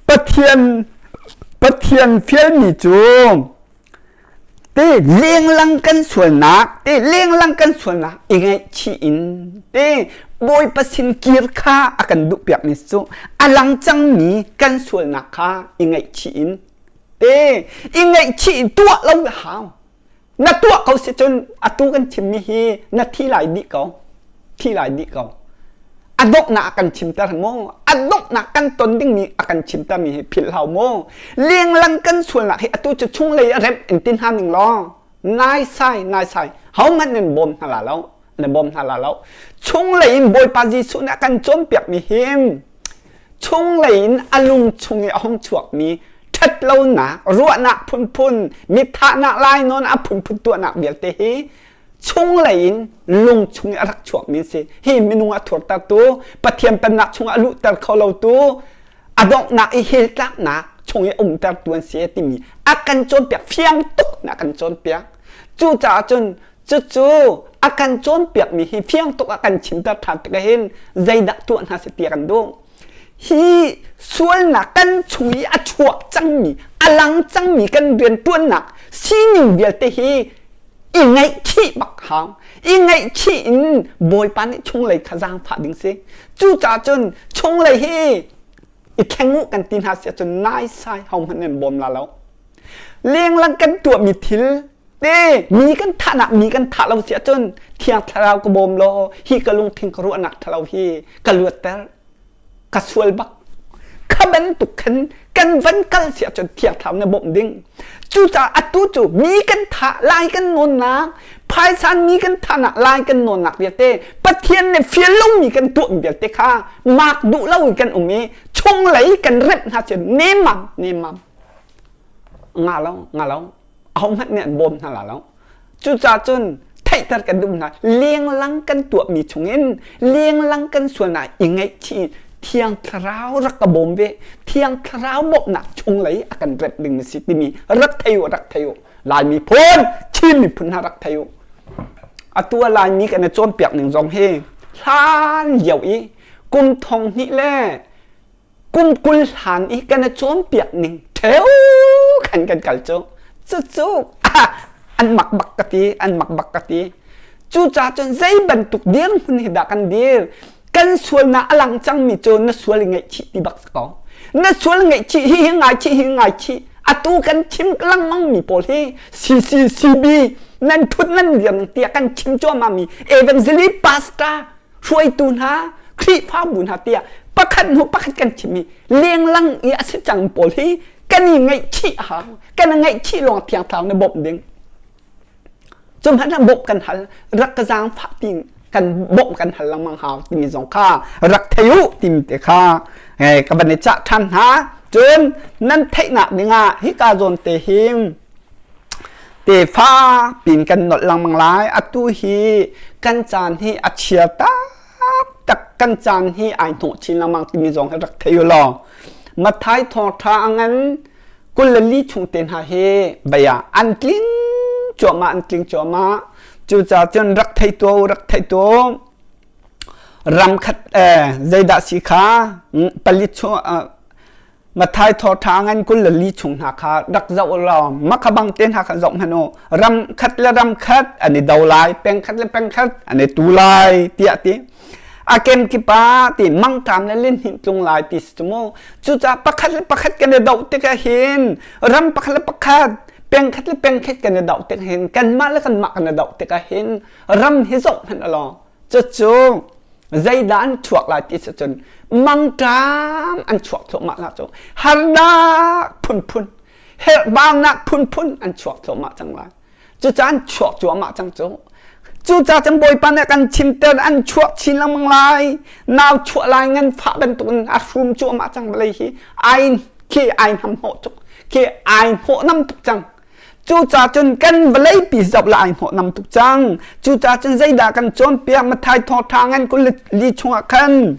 Pathian Pathian fialmi cu Te lenglang kan sualnak, te lenglang kan sualnak i ngaihchih in te Bawipa sin kir kha a kan duhpiakmi cu a lang cangmi kan sualnak kha i ngaihchih in te i ngaihchih in tuah lo hau. Na tuah ko si cun atu kan chimmi hi na thi lai dih ko. Thi lai dih ko. A donghnak a kan chimter maw? A donghnak kan ton dingmi a kan chimtermi hi philh hau maw? Lenglang kan sualnak hi atu cu chunglei a remh in ti hna ning law naisai naisai hohmanh nan bawm hna la lo na bawm hna la lo chunglei in Bawipa Jesuh nih a kan cawnpiakmi hi chunglei in a lung chung i a hung chuakmi ṭhatlonak ruahnak phunphun mithahnak lainawn a phunphun tuahnak vialte hi chunglei in lung chung i a rak chuakmi a si. Hi minung a thurtertu, Pathian pennak chungah a luhter kho lotu, a donghnak i hell tlaknak chung i umtertu an si timi a kan cawnpiak fiang tuk na kan cawnpiak. Cucaah cun cucu a kan cawnpiakmi hi fiang tuk a kan chimter ṭhan tikah hin zeidah tuah hna seh ti a kan duh. Hi sualnak kan chung i a chuak cangmi, a lang cangmi kan rianṭuannak sining vialte hi i ngaihchih bak hau. I ngaihchih in Bawipa nih chunglei kha zaangfah ding si. Cucaah cun chunglei hi i thleng u kan ti hna si ahcun naisai hohmanh nan bawm la lo. Lenglang kan tuahmi thil te mi kan thahnak mi kan thah lo si ahcun Thiang Thlarau ka bawm law hi ka lungthin ka ruahnak ṭhalo hi ka luatter ka sual bak kha bantuk khan kan van kal si ahcun Thiang Thlarau na bawmh ding cucaah atu cu mi kan thah lai kan nawnnak phaisa mi kan thahnak lai kan nawnnak vialte Pathian nih fial lomi kan tuahmi vialte kha mak duh lo in kan um i chunglei kan remh hna cun nemmam nemmam nga lo nga lo ahohmanh nih an bawm hna la lo cucaah cun theihter kan duh hna lenglang kan tuahmi chungin lenglang kan sualnak i ngaihchih thiang thlarau rak ka bawm ve thiang thlarau bawmhnak chunglei a kan remh ding na si timi rak thei u rak thei u Lai miphun Chin miphun hna rak thei u atu a Laimi kan i cawnpiak ning zong hi hlan lio i kum thong hnih le kum 20 hlan i kan i cawnpiak ning ṭheu khan kan kal cu cucu a An mak bak ka ti, an mak bak ka ti. Cucaah cun zei bantuk dirhmun hi dah kan dir? Kan sualnak a lang cangmi cu na sual i ngaihchih ti bak si ko. Na sual ngaihchih hi hi ngaichih hi ngaichih. Atu kan chim lengmang mi pawl hi CCCB nan thut nan dir tiah kan chim cuahmah mi evangelist pastor hruaitu hna Khrihfabu hna tiah pakhat hnu pakhat kan chim i lenglang i a si cang pawl hi kan i ngaihchih a hau. Kan i ngaihchih lawng thiang thlarau na bawmh ding. Cu hmanh ah bawmh kan hal, rak ka zaangfah ti kan bawmh kan hal lengmang hau timi zong kha rak thei u timi te kha ka van i cah ṭhan hna. Cun nan theihnak dingah hika zawn te hi tefa pin kan nolh lengmang lai. Atu hi kan caan hi a chia taktak kan caan hi ai hnawh chin lengmang timi zong hi rak thei u law. Matthai thawngṭha a ngan 24 chung te hna hi bei ah an tling cuahmah an tling cuahmah. Cucaah cun rak thei tuah u rak thei tuah u. Ram khat zeidah si kha pali chung Mathai thawṭha ngan 24 chung hna kha rak zoh u law makha bang te hna kha zoh hmanh u. Ram khat le ram khat an i do lai, peng khat le peng khat an i tu lai tiah ti. A kemkip ah ti mangṭam le lihninh tlung lai ti si cu mu. Cucaah pakhat le pakhat kan i doh tikah hin ram pakhat le pakhat, peng khat le peng khat kan i doh tikah hin kanmah le kanmah kan i doh tikah hin ram hi zoh hmanh u law cucu zeidah an chuak lai ti si cun mangṭam an chuak thluahmah la cu harnak phunphun herhbaunak phunphun an chuak thluahmah cang lai. Cucaah an chuak cuahmah cang cu. Cucaah cun Bawipa nih a kan chimter an chuak chin lengmang lai. Nau chuah lai nganfah bantukin a hrum cuahmah cang vawlei hi ai khi ai hnamhnawh tuk khi ai hnawhnam tuk cang. Cucaah cun kan vawleipi zoh la ai hnawhnam tuk cang. Cucaah cun zeidah kan cawnpiak Matthai thawngṭha ngan 24 chungah khan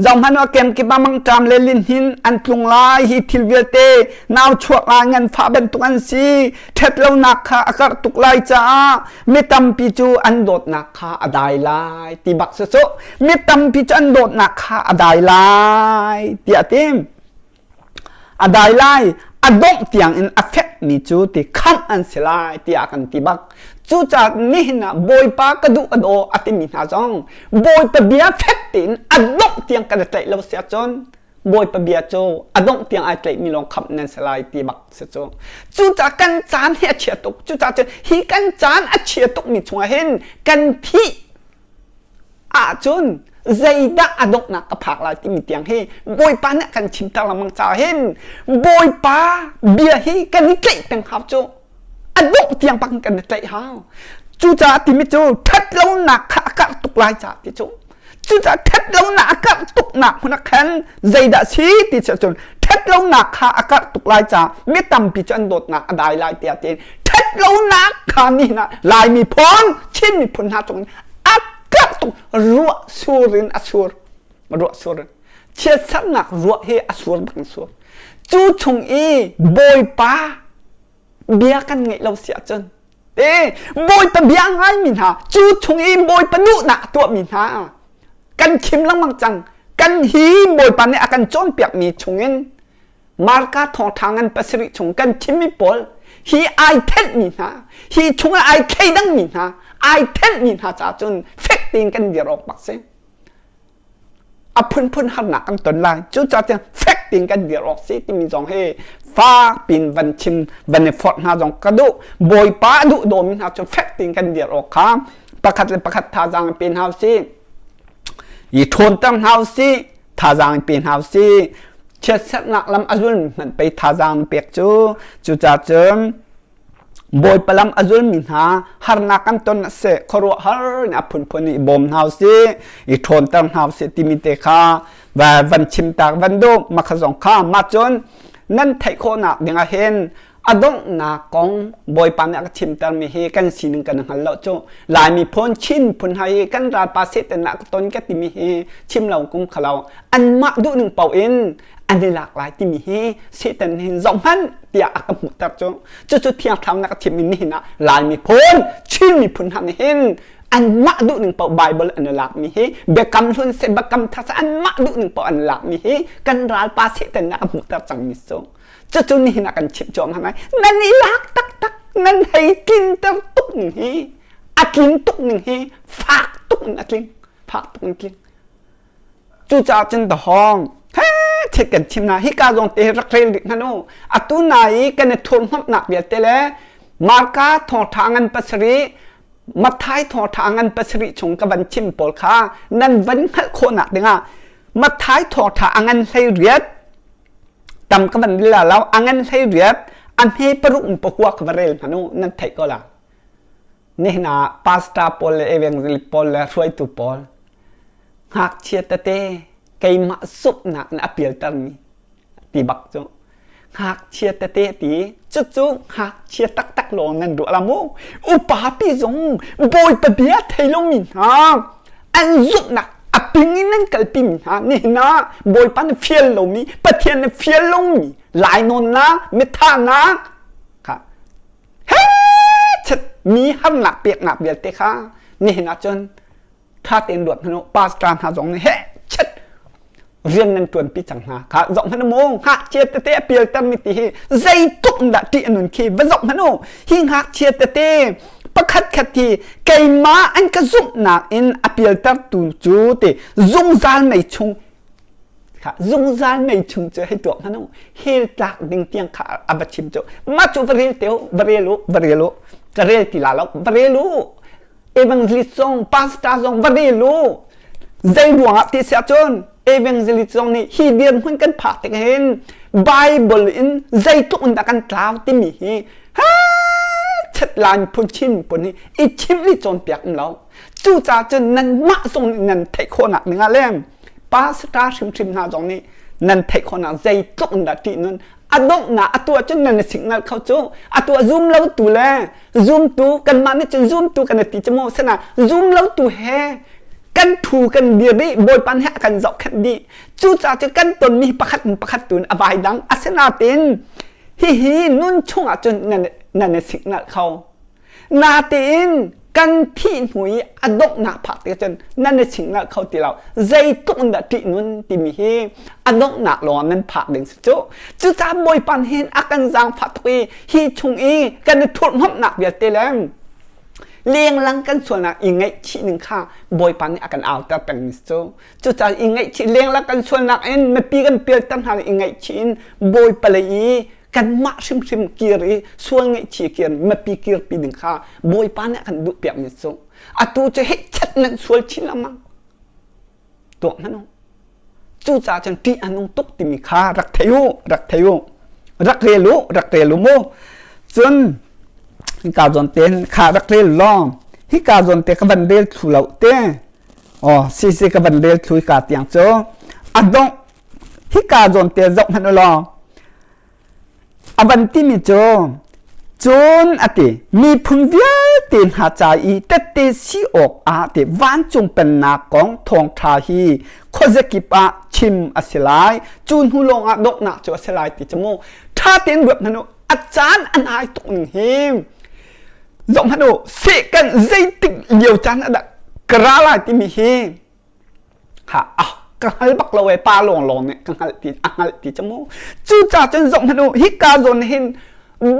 Zohhmanh ah kemkip ah mangṭam le lihnin an tlung lai. Hi thil vialte nau chuak ah nganfah bantuk an si. Ṭhatlonak kha a karh tuk lai caah mi tampi cu an dawtnak kha a dai lai ti bak si cu. Mi tampi cu an dawtnak kha a dai lai tiah a ti. A dai lai, a dongh tiangin a fekmi cu ti khamh an si lai tiah kan ti bak. Cucaah nihin ah Bawipa ka duh ka daw a timi hna zong Bawipa bia fek tein a dongh tiang kan i tlaih lo si ahcun Bawipa bia cu a dongh tiang ai tlaihmi lawng khamh nan si lai ti bak si cu. Cucaah kan caan hi a chia tuk. Cucaah cun hi kan caan a chia tukmi chungah hin kan thih ahcun zeidah a donghnak ka phak lai timi tiang hi Bawipa nih a kan chimter lengmang caah hin Bawipa bia hi kan i tlaih peng hau cu a dongh tiang bak kan i tlaih hau. Cucaah timi cu ṭhatlonak kha a karh tuk lai caah ti cu cucaah ṭhatlonak a karh tuknak hmun ah khan zeidah si ti si ahcun ṭhatlonak kha a karh tuk lai caah mi tampi cu an dawtnak a dai lai tiah tiin ṭhatlonak kha nihin ah Lai miphun Chin miphun hna cung a karh tuk ruah sur in a sur ruah sur in chiatsernak ruah hi a sur bak in sur cu chung i Bawipa bia kan ngeih lo si ahcun te Bawipa bia ngaimi hna cu chung i Bawipa duhnak a tuahmi hna kan chim lengmang cang kan hi Bawipa nih a kan cawnpiakmi chungin Marka thawngṭha ngan 7 chung kan chimmi pawl hi ai thenhmi hna hi chungah ai thleidangmi hna ai thenhmi hna caah cun fek tein kan dir awk bak si a phunphun harnak kan ton lai cucaah tiang fek tein kan dir awk si timi zong hi fak pin van chim van i forh hna zong ka duh Bawipa a duh dawmi hna cu fek tein kan dir awk kha pakhat le pakhat thazaang pe hna usih i ṭhawnter hna usih thazaang pe hna usih chiatserhnak lam a zulmi hmanh pei thazaang pek cu cucaah cun Bawipa lam a zulmi hna harnak kan ton a si khuaruahhar in a phunphun i bawm hna usih i ṭhawnter hna usih timi te kha van chim tak van duh makha zong kha mah cun nan theih khawhnak dingah hin a donghnak kong Bawipa nih a ka chimtermi hi kan sining kan hngal lo cu Lai miphun Chin phun hna hi kan ralpa Satan ah ka ton ka timi hi chim lo kum khalo anmah duhning paoh in an i lak lai timi hi Satan hin zoh hmanh tiah a ka hmuhter cu cucu Thiang Thlarau nih a ka chimmi nihin ah Lai miphun Chin miphun hna nih hin anmah duhning paoh Bible an i lakmi hi biakam hlun seh biakam thar seh anmah duhning paoh an lakmi hi kan ralpa Satan nih a ka hmuhter cangmi cu cucu nihin ah kan chimh cuahmah lai nan i lak taktak. Nan hei tlinter tuk ning hi a tlin tuk ning hi fak tuk in a tling. Fak tuk in tling. Cucaah cun dahawng he chet kan chim na hika zong te rak rel rih hmanh u. Atu na i kan i thurhnomhnak vialte le Marka thawngṭha ngan pasarih Matthai thawngṭha ngan pasarih chung ka van chim pawl kha nan van hngalh khawhnak dingah Matthai thawngṭha a ngan 18 tam ka van rel lo a ngan 18 a hme paruk in pakua ka va rel hmanh u nan theih ko la. Nihin ah pastor pawl le evangelist pawl le hruaitu pawl ngakchia tete keimah zumhnak in a pialtermi ti bak cu ngakchia tete ti cucu ngakchia taktak lawng nan ruah la mu upa pi zong bawipa bia thei lomi hna an zumhnak a ping in nan kalpi mi hna nihin ah bawipa na fial lomi pathian na fial lomi lainawnnak mithahnak kha he chet mi harnak peknak vialte kha nihin ah cun ṭha tein ruat hmanh u pastor hna zong nih heh chet rian nan ṭuanpi cang hna kha zoh hmanh u mu ngakchia tete a pialtermi ti hi zeitluk in dah ṭih a nun khi va zoh hmanh u hi ngakchia tete pakhat khat hi keimah an ka zumhnak in a pialtertu cu ti zungzal mei chung kha zungzal mei chung cu hei tuak hmanh u hell tlak ding tiang kha a va chim cu mah cu va rel te u va rel u va rel u ka rel ti la lo va rel u evangelist zong pastor zong va rel u zei ruangah ti si ahcun evangelist zong nih hi dirhmun kan phak tik hin Bible in zeitluk in dah kan tlau timi hi chet lan phun chin phun hi i chimh li cawnpiak um lo cucaah cun nanmah zong nih nan theih khawhnak ding ah le pastor hrimhrim hna zong nih nan theih khawhnak zeitluk in dah ṭih nun a donghnak a tuah cun nan i signal kho cu a tuah zum lo tu le zumtu kanmah nih cun zumtu kan i ti cu mu sina zum lo tu he kan thu kan dir dih bawipa nih a kan zohkhenh dih cucaah cu kan tonmi pakhat in pakhat tu in a vai dang asinain hihi nun chungah cun nan nan i signal kho Natein kan thih hnu i a donghnak phak tik cun nan i chinghngalh kho ti lo. Zeitluk in dah ṭih nun timi hi a donghnak lawng nan phak ding si cu. Cucaah Bawipa hin a kan zaangfah tuk i hi chung i kan i thurhhnawmhnak vialte le lenglang kan sualnak i ngaihchih ning kha Bawipa nih a kan auter pengmi si cu. Cucaah i ngaihchih lenglang kan sualnak in mipi kan pialter hna i ngaihchih in Bawipa lei i kanmah hrimhrim kir i sual ngaihchih kir mipi kirpi ding kha Bawipa nih a kan duhpiakmi cu atu cu hei chat nan sual chin lengmang tuak hmanh u cucaah cun ṭih a nung tuk timi kha rak thei u rak thei u rak rel u rak rel u mu cun hika zawn te kha rak rel law hika zawn te ka van rel thlu lo te oh si si ka van rel thlu hika tiang cu a dongh hika zawn te zoh hmanh u law a van timi cu cun a ti miphun vialte hna ca i tette si awk ah ti vancung pennak kong thawngṭha hi khuazakip ah chim a si lai cu hnu lawng ah donghnak cu a si lai ti cu mu ṭha tein ruat hmanh u a caan a nai tuk ning hi zoh hmanh u seh kan zeitik lio caan ah dah ka ra lai timi hi Ha ah ka hngal bak lo ee pa lawnglawng nih ka hngalh ti a hngalh ti cu mu cucaah cun zoh hmanh u hika zawn hin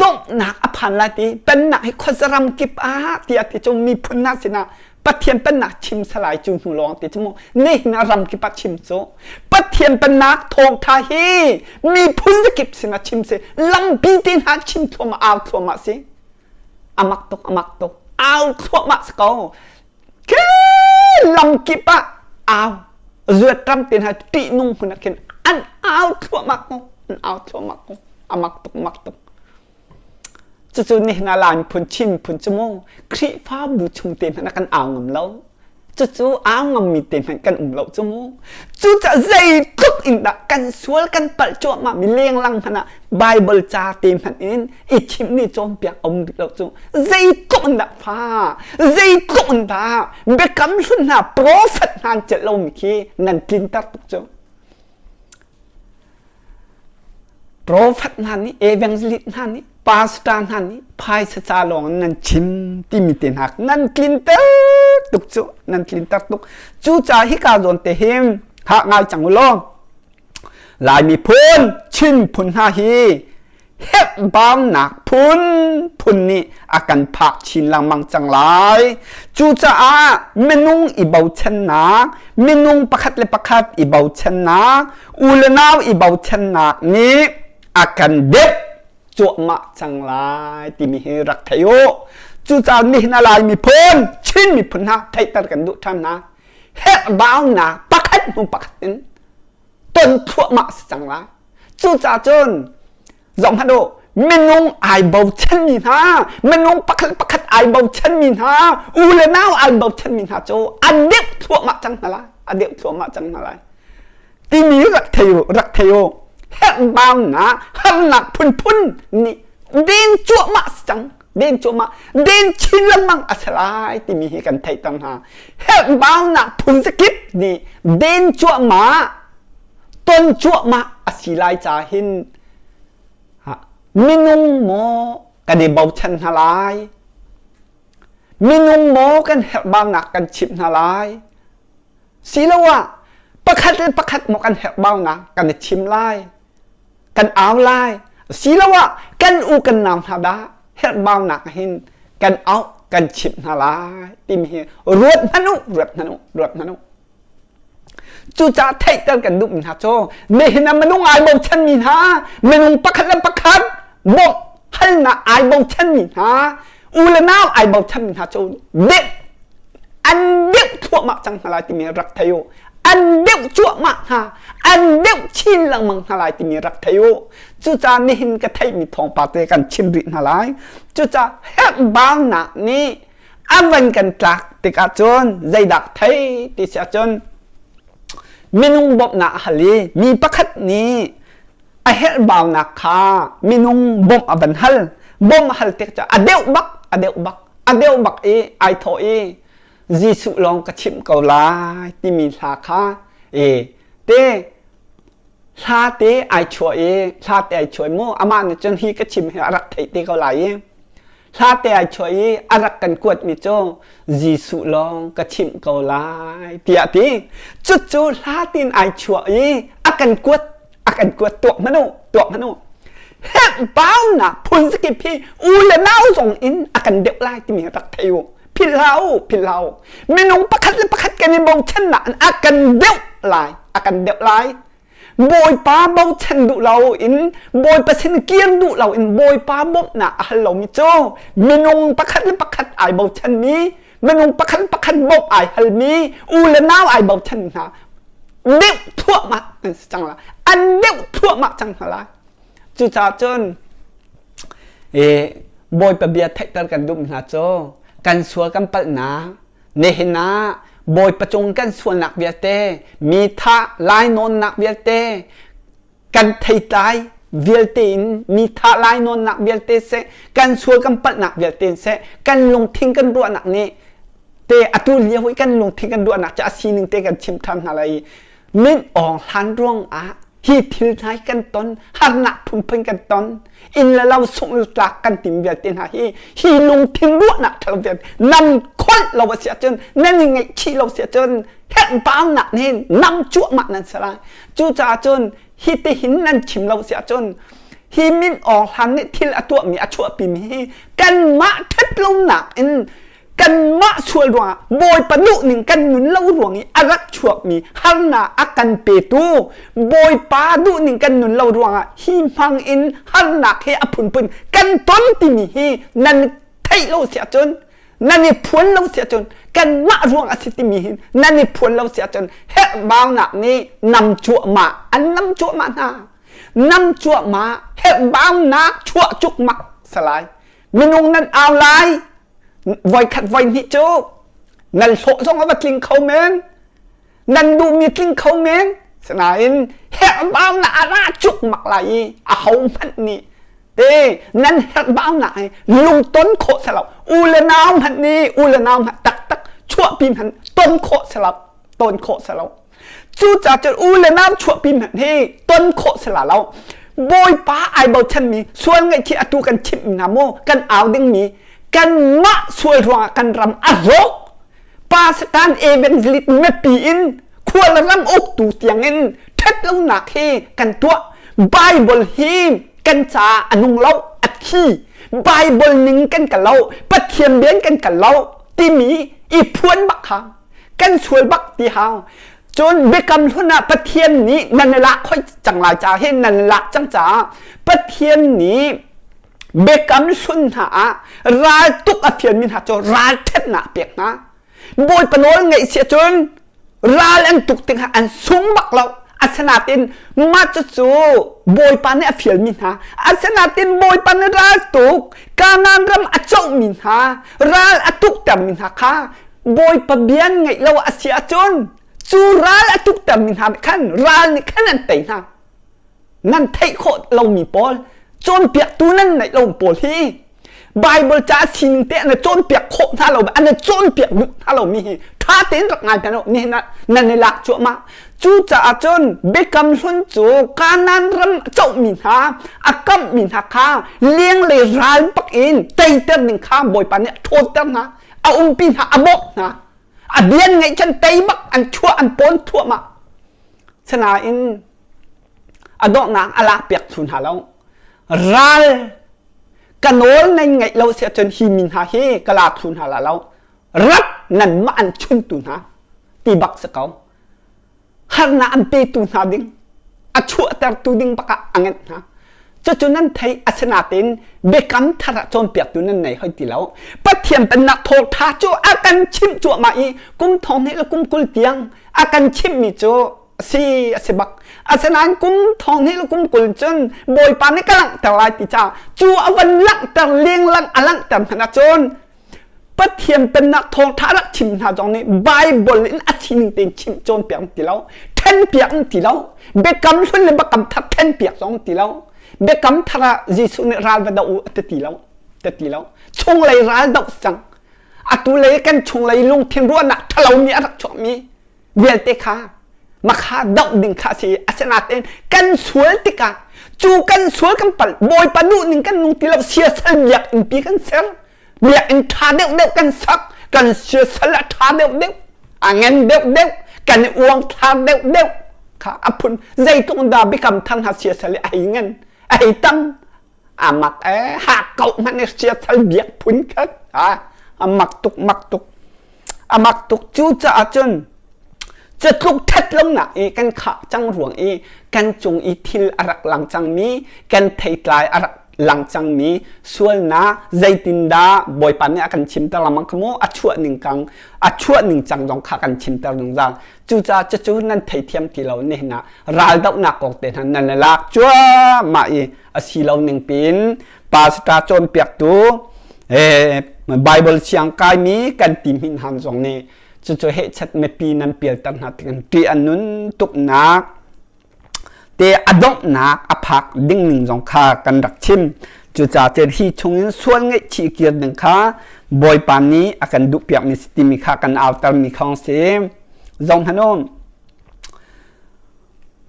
donghnak a phan lai ti pennak hi khuazaram kip ah tiah ti cu miphun hna sinah Pathian pennak chim salai cu hnu lawng ti cu mu nihin ah ram kip ah chim cu Pathian pennak thawngtha hi miphun zakip sinah chim si lampi te hna chim thluahmah au thluahmah si amak tuk amak tuk au thluahmah si ko lamkip ah au zuat ram te hna ṭihnung hmun ah khin an au thluahmah ko an au thluahmah ko a mak tuk mak tuk cucu nihin ah Lai miphun Chin miphun cu mu Khrihfabu chung te hmanh ah kan au ngam lo cucu au ngammi te hmanh kan um lo cu mu cucaah zeitluk in dah kan sual kan palh cuahmah mi lenglang hmanh ah Bible ca te hmanh in i chimh ni cawnpiak a um rih lo cu zeitluk in dah fa zeitluk in dah biakam hlun hna prophet hna an celh lomi khi nan tlinter tuk cu prophet hna nih evangelist hna nih pastor hna nih phaisa ca lawng in nan chim timi te hna nan tlinter tuk cu nan tlinter tuk cu ca hika zawn te hin ha ngai cang u law Lai miphun Chin phun hna hi. Herhbaunak phunphun nih a kan phak chin lengmang cang lai. Cucaah minung i bochannak, minung pakhat le pakhat i bochannak, u le nau i bochannak nih a kan deuh cuahmah cang lai timi hi rak thei u. Cucaah nihin a Lai miphun, Chin miphun hna theihter kan duh ṭhan hna. Herhbaunak pakhat hnu pakhat in ton thluahmah si cang lai. Cucaah cun zohhmanh u, minung ai bochanmi hna, minung pakhat pakhat ai bochanmi hna, u le nau ai bochanmi hna cu an deuh thluahmah cang hna lai. A deuh thluahmah cang hna lai. Timi rak thei u, rak thei u. Herhbaunak, harnak phunphun nih den cuahmah si cang. Den cuahmah, den chin lengmang a si lai timi hi kan theih cang hna. Herhbaunak phun zakip nih den cuahmah ton cuahmah a si lai ca hin minung maw kan i bochan hna lai minung maw kan herhbaunak kan chimh hna lai siloah pakhat le pakhat maw kan herhbaunak kan i chim lai kan au lai siloah kan u kan nau hna dah herhbaunak hin kan auh kan chimh hna lai timi hi ruat hmanh u ruat hmanh u ruat hmanh u Cucaah theihter kan duhmi hna cu nihin ah minung ai bochanmi hna, minung pakhat le pakhat bawmh halnak ai bochanmi hna, u le nau ai bochanmi hna cu deuh an deuh thluahmah cang hna lai timi rak thei u. An deuh cuahmah hna, an deuh chin lengmang hna lai timi rak thei u. Cucaah nihin ka theihmi thawngpang te kan chim rih hna lai. Cucaah herhbaunak nih a van kan tlak tikah cun zeidah thei ti si ahcun minung bawmhnak a hal i mi pakhat nih a herhbaunak kha minung bawmh a van hal bawmh a hal tik cu a deuh bak a deuh bak a deuh bak i ai thawh i Jesuh lawng ka chimh ko lai timi hla kha e te hla te ai chuah i hla te ai chuah mu amah nih cun hi ka chim hi a rak theih te ko lai i Hla te ai chuah i a rak kan kuatmi cu Jesuh lawng ka chimh ko lai tiah ti. Cucu hla tin ai chuah i a kan kuat a kan kuat tuak hmanh u tuak hmanh u. Herhbaunak phun zakip hi u le nau zong in a kan deuh lai timi rak thei u. Philh hlah u, philh hlah u. Minung pakhat le pakhat kan i bochannak in a kan deuh lai, a kan deuh lai. Bawipa bochan duh lo in Bawipa sin kir duh lo in Bawipa bawmhnak a hal lomi cu minung pakhat le pakhat ai bochanmi minung pakhat le pakhat bawmh ai halmi u le nau ai bochan hna deuh thluahmah an si cang la an deuh thluahmah cang hna lai cucaah cun e Bawipa bia theihter kan duh hna cu kan sual kan palhnak Nihin ah Bawipa cung kan sualnak vialte, mi thah lainawnnak vialte, kan theitlai vialte in mi thah lainawnnak vialte seh, kan sual kan palhnak vialte in seh, kan lungthin kan ruahnak nih te atu lio i kan lungthin kan ruahnak cu a sining te kan chim ṭhan hna lai i min awng hlan ruangah hi thil hna hi kan ton harnak phunphun kan ton inn le lo sungh tlak kan tim vialte hna hi hi lungthin ruahnak ṭhalo vialte nan kholh lo a si ahcun nan i ngaihchih lo si ahcun herhbaunak nih nam cuahmah nan si lai cucaah cun hi ti hin nan chim lo si ahcun hi min awng hlan nih thil a tuahmi a chuahpimi hi kanmah ṭhatlonak in kanmah sual ruangah Bawipa duhning kan nun lo ruang i a rak chuakmi harnak a kan petu Bawipa duhning kan nun lo ruangah hi hmang in harnak hi a phunphun kan ton timi hi nan theih lo si ahcun nan i phuan lo si ahcun kanmah ruang a si timi hi nan i phuan lo si ahcun herhbaunak nih nam cuahmah an nam cuahmah hna nam cuahmah herhbaunak chuah cukmak salai minung nan au lai voikhat voihnih cu nan hlawh zong a va tling kho men nan duhmi tling kho men sinain herhbaunak a ra cukmak lai i a ho hmanh nih te nan herhbaunak hi lungton khawh selo u le nau hmanh nih u le nau hmanh taktak chuahpi hmanh ton khawh selo ton khawh selo Cucaah cun u le nau chuahpi hmanh hi ton khawh si la lo. Bawipa ai bochanmi sual ngaihchih atu kan chimh hna mu kan au dingmi kanmah sual ruangah kan ram a rawk. Pa Satan evangelist mipi in khual ram uktu tiangin ṭhatlonak hi kan tuah. Bible hi Kan caah a nung lo, a thi. Bible ning kan kal lo, Pathian bian kan kal lo timi i phuan bak kha kan sual bak ti hau. Cun biakam hlun ah Pathian nih nan i lak khoi cang lai caah hin nan i lak cang caah Pathian nih biakam hlun hna ah ral tuk a fialmi hna cu ral ṭhatnak a pek hna. Bawipa nawl ngaih si ahcun ral an tuk tikah an sung bak lo. Asinain mah cucu Bawipa nih a fialmi hna. Asinain Bawipa nih ral tuk Kanaan ram a cohmi hna, ral a tuktermi hna kha Bawipa bia ngaih lo a si ahcun cu ral a tuktermi hna nih khan ral nih khan an tei hna. Nan theih khawh lomi pawl, cawnpiaktu nan neih lo pawl hi Bible ca sining te an cawnpiak khawh hna lo an cawnpiak duh hna lomi hi ṭha tein rak ngai hna nihin ah nan i lak cuahmah. Cucaah cun Biakam Hlun cu Kanaan ram a cohmi hna, a kamhmi hna kha lenglei ral bak in teiter ding kha Bawipa nih a ṭhawnter hna, a umpi hna, a bawmh hna. A bian ngeih cun tei bak an chuah an pawn thuahmah. Sinain a donghnak a lakpiak thlu hna lo. Ral ka nawl nan ngaih lo si ahcun hi mi hna hi ka la thlu hna la lo. Rat nanmah an chuntu hna ti bak si ko. Harnak an petu hna ding a chuahtertu ding bak ah a ngenh hna. Cucu nan theih asinain biakam thar ah cawnpiaktu nan nei hoi ti lo. Pathian pennak thawngṭha cu a kan chimh cuahmah i kum thong hnih le kum 20 tiang a kan chimhmi cu a si a si bak. Asinain kum thong hnih le kum 20 cun Bawipa nih ka langhter lai ti caah cu a van langhter lenglang a langhter hmanh ahcun Pathian pennak thawngṭha rak chim hna zong nih Bible in a sining tein chimh cawnpiak an ti lo, ṭhenpiak an ti lo, biakam hlun le biakam thar ṭhenpiak zong an ti lo. Biakam thar ah Jesuh nih ral va doh u a ti ti lo, ti ti lo. Chunglei ral doh cang. Atu lei kan chunglei lungthin ruahnak ṭhalomi a rak chuakmi vialte kha makha doh ding kha a si. Asinain kan sual tikah cu kan sual kan palh Bawipa duh ning kan nung ti lo siasal biakinn pi kan ser biakinn ṭha deuhdeuh kan sak kan siasal a ṭha deuhdeuh a ngan deuhdeuh kan i uangthlar deuhdeuh kha a phun zeitluk dah biakam thar hna siasal i a hei ngan a hei tam a mak ee ha ko hmanh i siasal biak phun khat a mak tuk mak tuk A mak tuk. Cucaah cun catluk ṭhat lonak i kan khah cang ruang i kan cung i thil a rak lang cangmi, kan theitlai a rak lang cangmi sualnak zeitindah Bawipa nih a kan chimter lengmang kha mu a chuah ning kang a chuah ning cang zong kha kan chimter zungzal. Cucaah cucu nan theithiam ti lo nihin ah raldohnak kong te hna nan i lak cuahmah i a si lo ning piin pastor cawnpiaktu Bible siang kaimi kan ti min han zong nih cucu hehchat mipi nan pialter hna tik in ṭih a nun tuknak te a donghnak a phak ding ning zong kha kan rak chim cucaah cun hi chungin sual ngaihchih kir ding kha Bawipa nih a kan duhpiakmi si timi kha kan autermi khong si zong hmanh um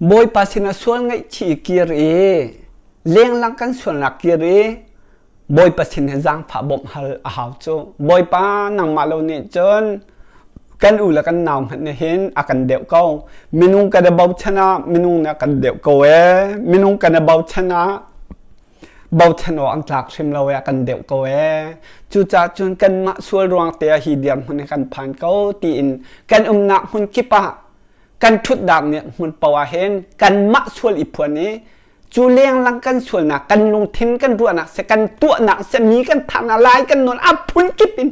Bawipa sinah sual ngaihchih kir i lenglang kan sualnak kir i Bawipa sin he zaangfah bawmh hal a hau cu. Bawipa nangmah lo nih cun kan u le kan nau hmanh nih hin a kan deuh ko. Minung kan i bochan ah minung nih a kan deuh ko ee. Minung kan i bochan ah bochan awk an tlak hrim lo ee, a kan deuh ko ee. Cucaah cun kanmah sual ruang te ah hi dirhmun hi kan phan ko tiin kan umnak hmun kip ah kan ṭhutnak nih hmun paoh ah hin kanmah sual i phuan i cu lenglang kan sualnak kan lungthin kan ruahnak se kan tuahnak se mi kan thahnak lai kan nawn a phun kip in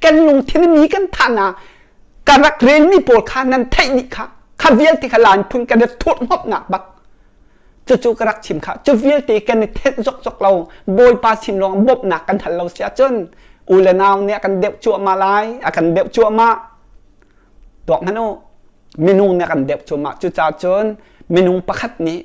kan lungthin mi kan thahnak ka rak relmi pawl kha nan theih dih kha kha vialte kha lan phun kan i thurhhnawmhnak bak cucu ka rak chim kha cu vialte kan i thenh zokzok lo bawipa sin lawng bawmhnak kan hal lo si ahcun u le nau nih a kan deuh cuahmah lai a kan deuh cuahmah tuak hmanh u minung nih a kan deuh cuahmah cucaah cun minung pakhat nih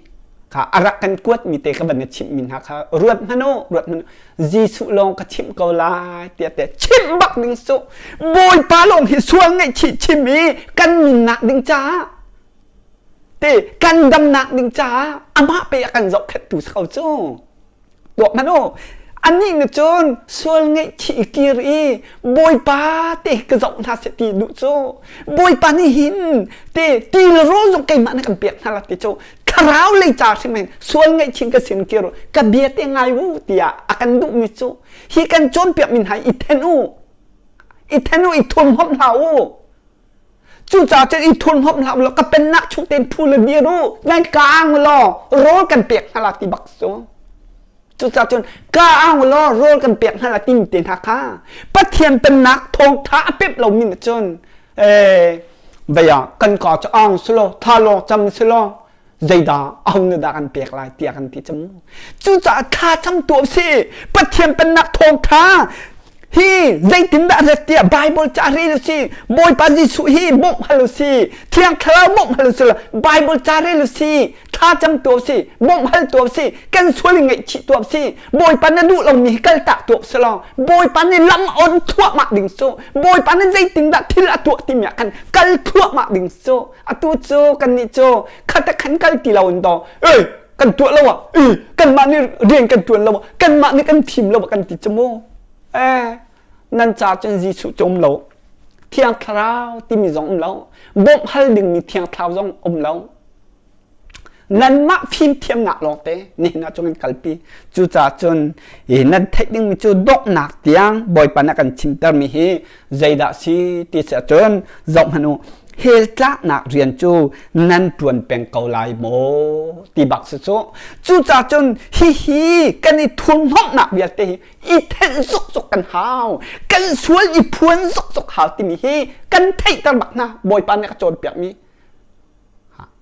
kha a rak kan kuatmi te ka van i chimhmi hna kha ruat hmanh u ruat hmanh u Jesuh lawng ka chimh ko lai tiah te chimh bak ding su Bawipa lawng hi sual ngaihchih chim i kan nunnak ding caah te kan damnak ding caah amah pe a kan zohkhenhtu si ko cu tuak hmanh u anih nih cun sual ngaihchih i kir i bawipa te ka zoh hna seh ti duh cu bawipa nih hin te ti le rawl zong keimah nih kan pek hna la ti cu thla. Thlarau lei ca hrim hin sual ngaihchin ka sin kir ka bia te ngai u tiah a kan duhmi cu hi kan cawnpiak mi hna i then u i then u i thurhnomh hlah u cucaah cun i thurhnomh hlah u law ka pennak chung tein thu le dir u nan ka ang law rawl kan pek hna la ti bak cu cucaah cun ka ang law rawl kan pek hna la timi te hna kha Pathian pennak thawngtha a pemh lomi na cun eh vei ah kan ka cu ang si law tha lawng cam si law zeidah aho nih dah kan pek lai tiah kan ti cang cucaah thla cam tuah si Pathian pennak thawngtha hi zeitindah ret tiah Bible ca rel si Bawipa Jesuh hi bawmh hal si Thiang Thlarau bawmh hal si Bible ca rel si thla cam tuah si bawmh hal tuah si kan sual in ngaihchih tuah si Bawipa na duh lomi hi kaltak tuah si law Bawipa nih lam on thluahmah ding cu Bawipa nih zeitindah thil a tuah timi ah khan kal thluahmah ding cu atu cu kannih cu khat khan kal ti lo in daw ei kan tuah lo ah ei kanmah nih rian kan tuan lo ah kanmah nih kan thim lo ah kan ti cu mu eh nan ca cun Jesuh cu um lo Thiang Thlarau timi zong um lo bawmh hal dingmi Thiang Thlarau zong um lo nanmah fimthiamnak lawngte nihin ah cun kan kalpi cucaah cun hi nan theih dingmi cu donghnak tiang Bawipa nih a kan chimtermi hi zeidah si ti si ahcun zoh hmanh u hell tlaknak rian cu nan ṭuan peng ko lai maw ti bak si cu cucaah cun hihi kan i thurhnawmhnak vialte hi i thenh zokzok kan hau kan sual i phuan zokzok hau timi hi kan theihter bak hna Bawipa nih a ka cawnpiakmi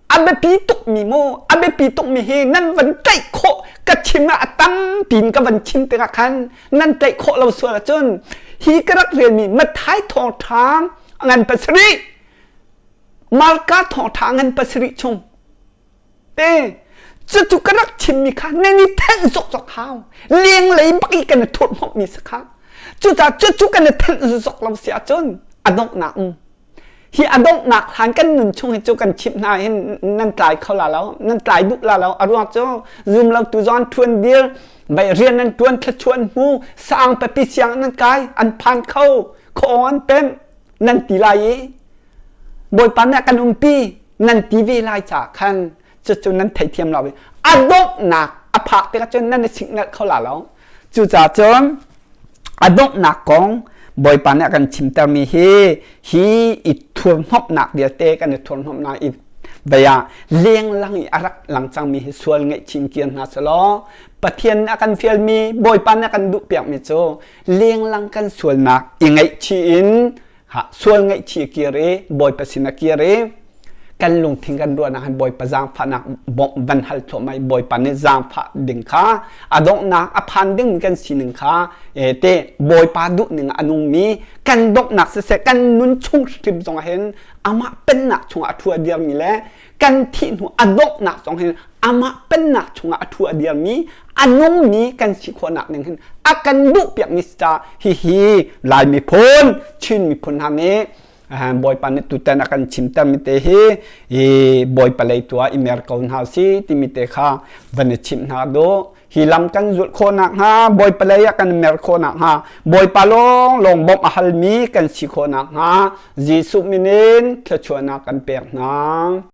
A biapi tukmi mu, a biapi tukmi hi nan van tlaih khawh ka chim ah a tampi in ka van chim tikah khan nan tlaih khawh lo sual ahcun hi ka rak relmi Matthai thawngṭha ngan pasarih Marka thawngṭha ngan pasarih chung te cucu ka rak chimmi kha nan i thenh zokzok hau lenglei bak i kan i thurhhnawmhmi si kha cucaah cucu kan i thenh zokzok lo si ahcun a donghnak um Hi a donghnak hlan kan nun chung hi cu kan chimh hna hin nan tlai kho la lo, nan tlai duh la lo. A ruang cu zum lo tu zong an ṭhuan dir, bai rian an ṭuan, thluachuah hmu, saang papi siang nan kai, an phan kho, khuaawng an pemh, nan ti lai i Bawipa nih a kan umpi, nan ti ve lai caah khan cucu nan theithiam lo i a donghnak a phak tikah cun nan i siknalh kho la lo. Cucaah cun a donghnak kong Bawipa nih a kan chimtermi hi hi i thurhnawmhnak vialte kan i thurhnawmhnak i vei ah lenglang i a rak lang cangmi hi sual ngaihchin kir hna selaw Pathian nih a kan fialmi Bawipa nih a kan duhpiakmi cu lenglang kan sualnak i ngaihchih in sual ngaihchih kir i Bawipa sin a kir i kan lungthin kan ruahnak hin Bawipa zaangfahnak bawmh van hal thluahmah i Bawipa nih zaangfah ding kha a donghnak a phan ding kan sining kha te Bawipa duh ning a nungmi kan donghnak siseh kan nun chung hrim zong hin amah pennak chungah a thu a dirmi le kan thih hnu a donghnak zong hin amah pennak chungah a thu a dirmi a nungmi kan si khawhnak ning hin a kan duh piakmi ca hihi Lai miphun Chin miphun hna nih Bawipa nih tutan a kan chimtermi te hi i Bawipa lei tu ah i mer ko hna si timi te kha van i chimh hna duh hi lam kan zulh khawh nakhnga Bawipa lei ah kan mer khawh nakhnga Bawipa lawng lawng bawmh a halmi kan si khawh nakhnga Jesuh min in thluachuahnak kan pek hna.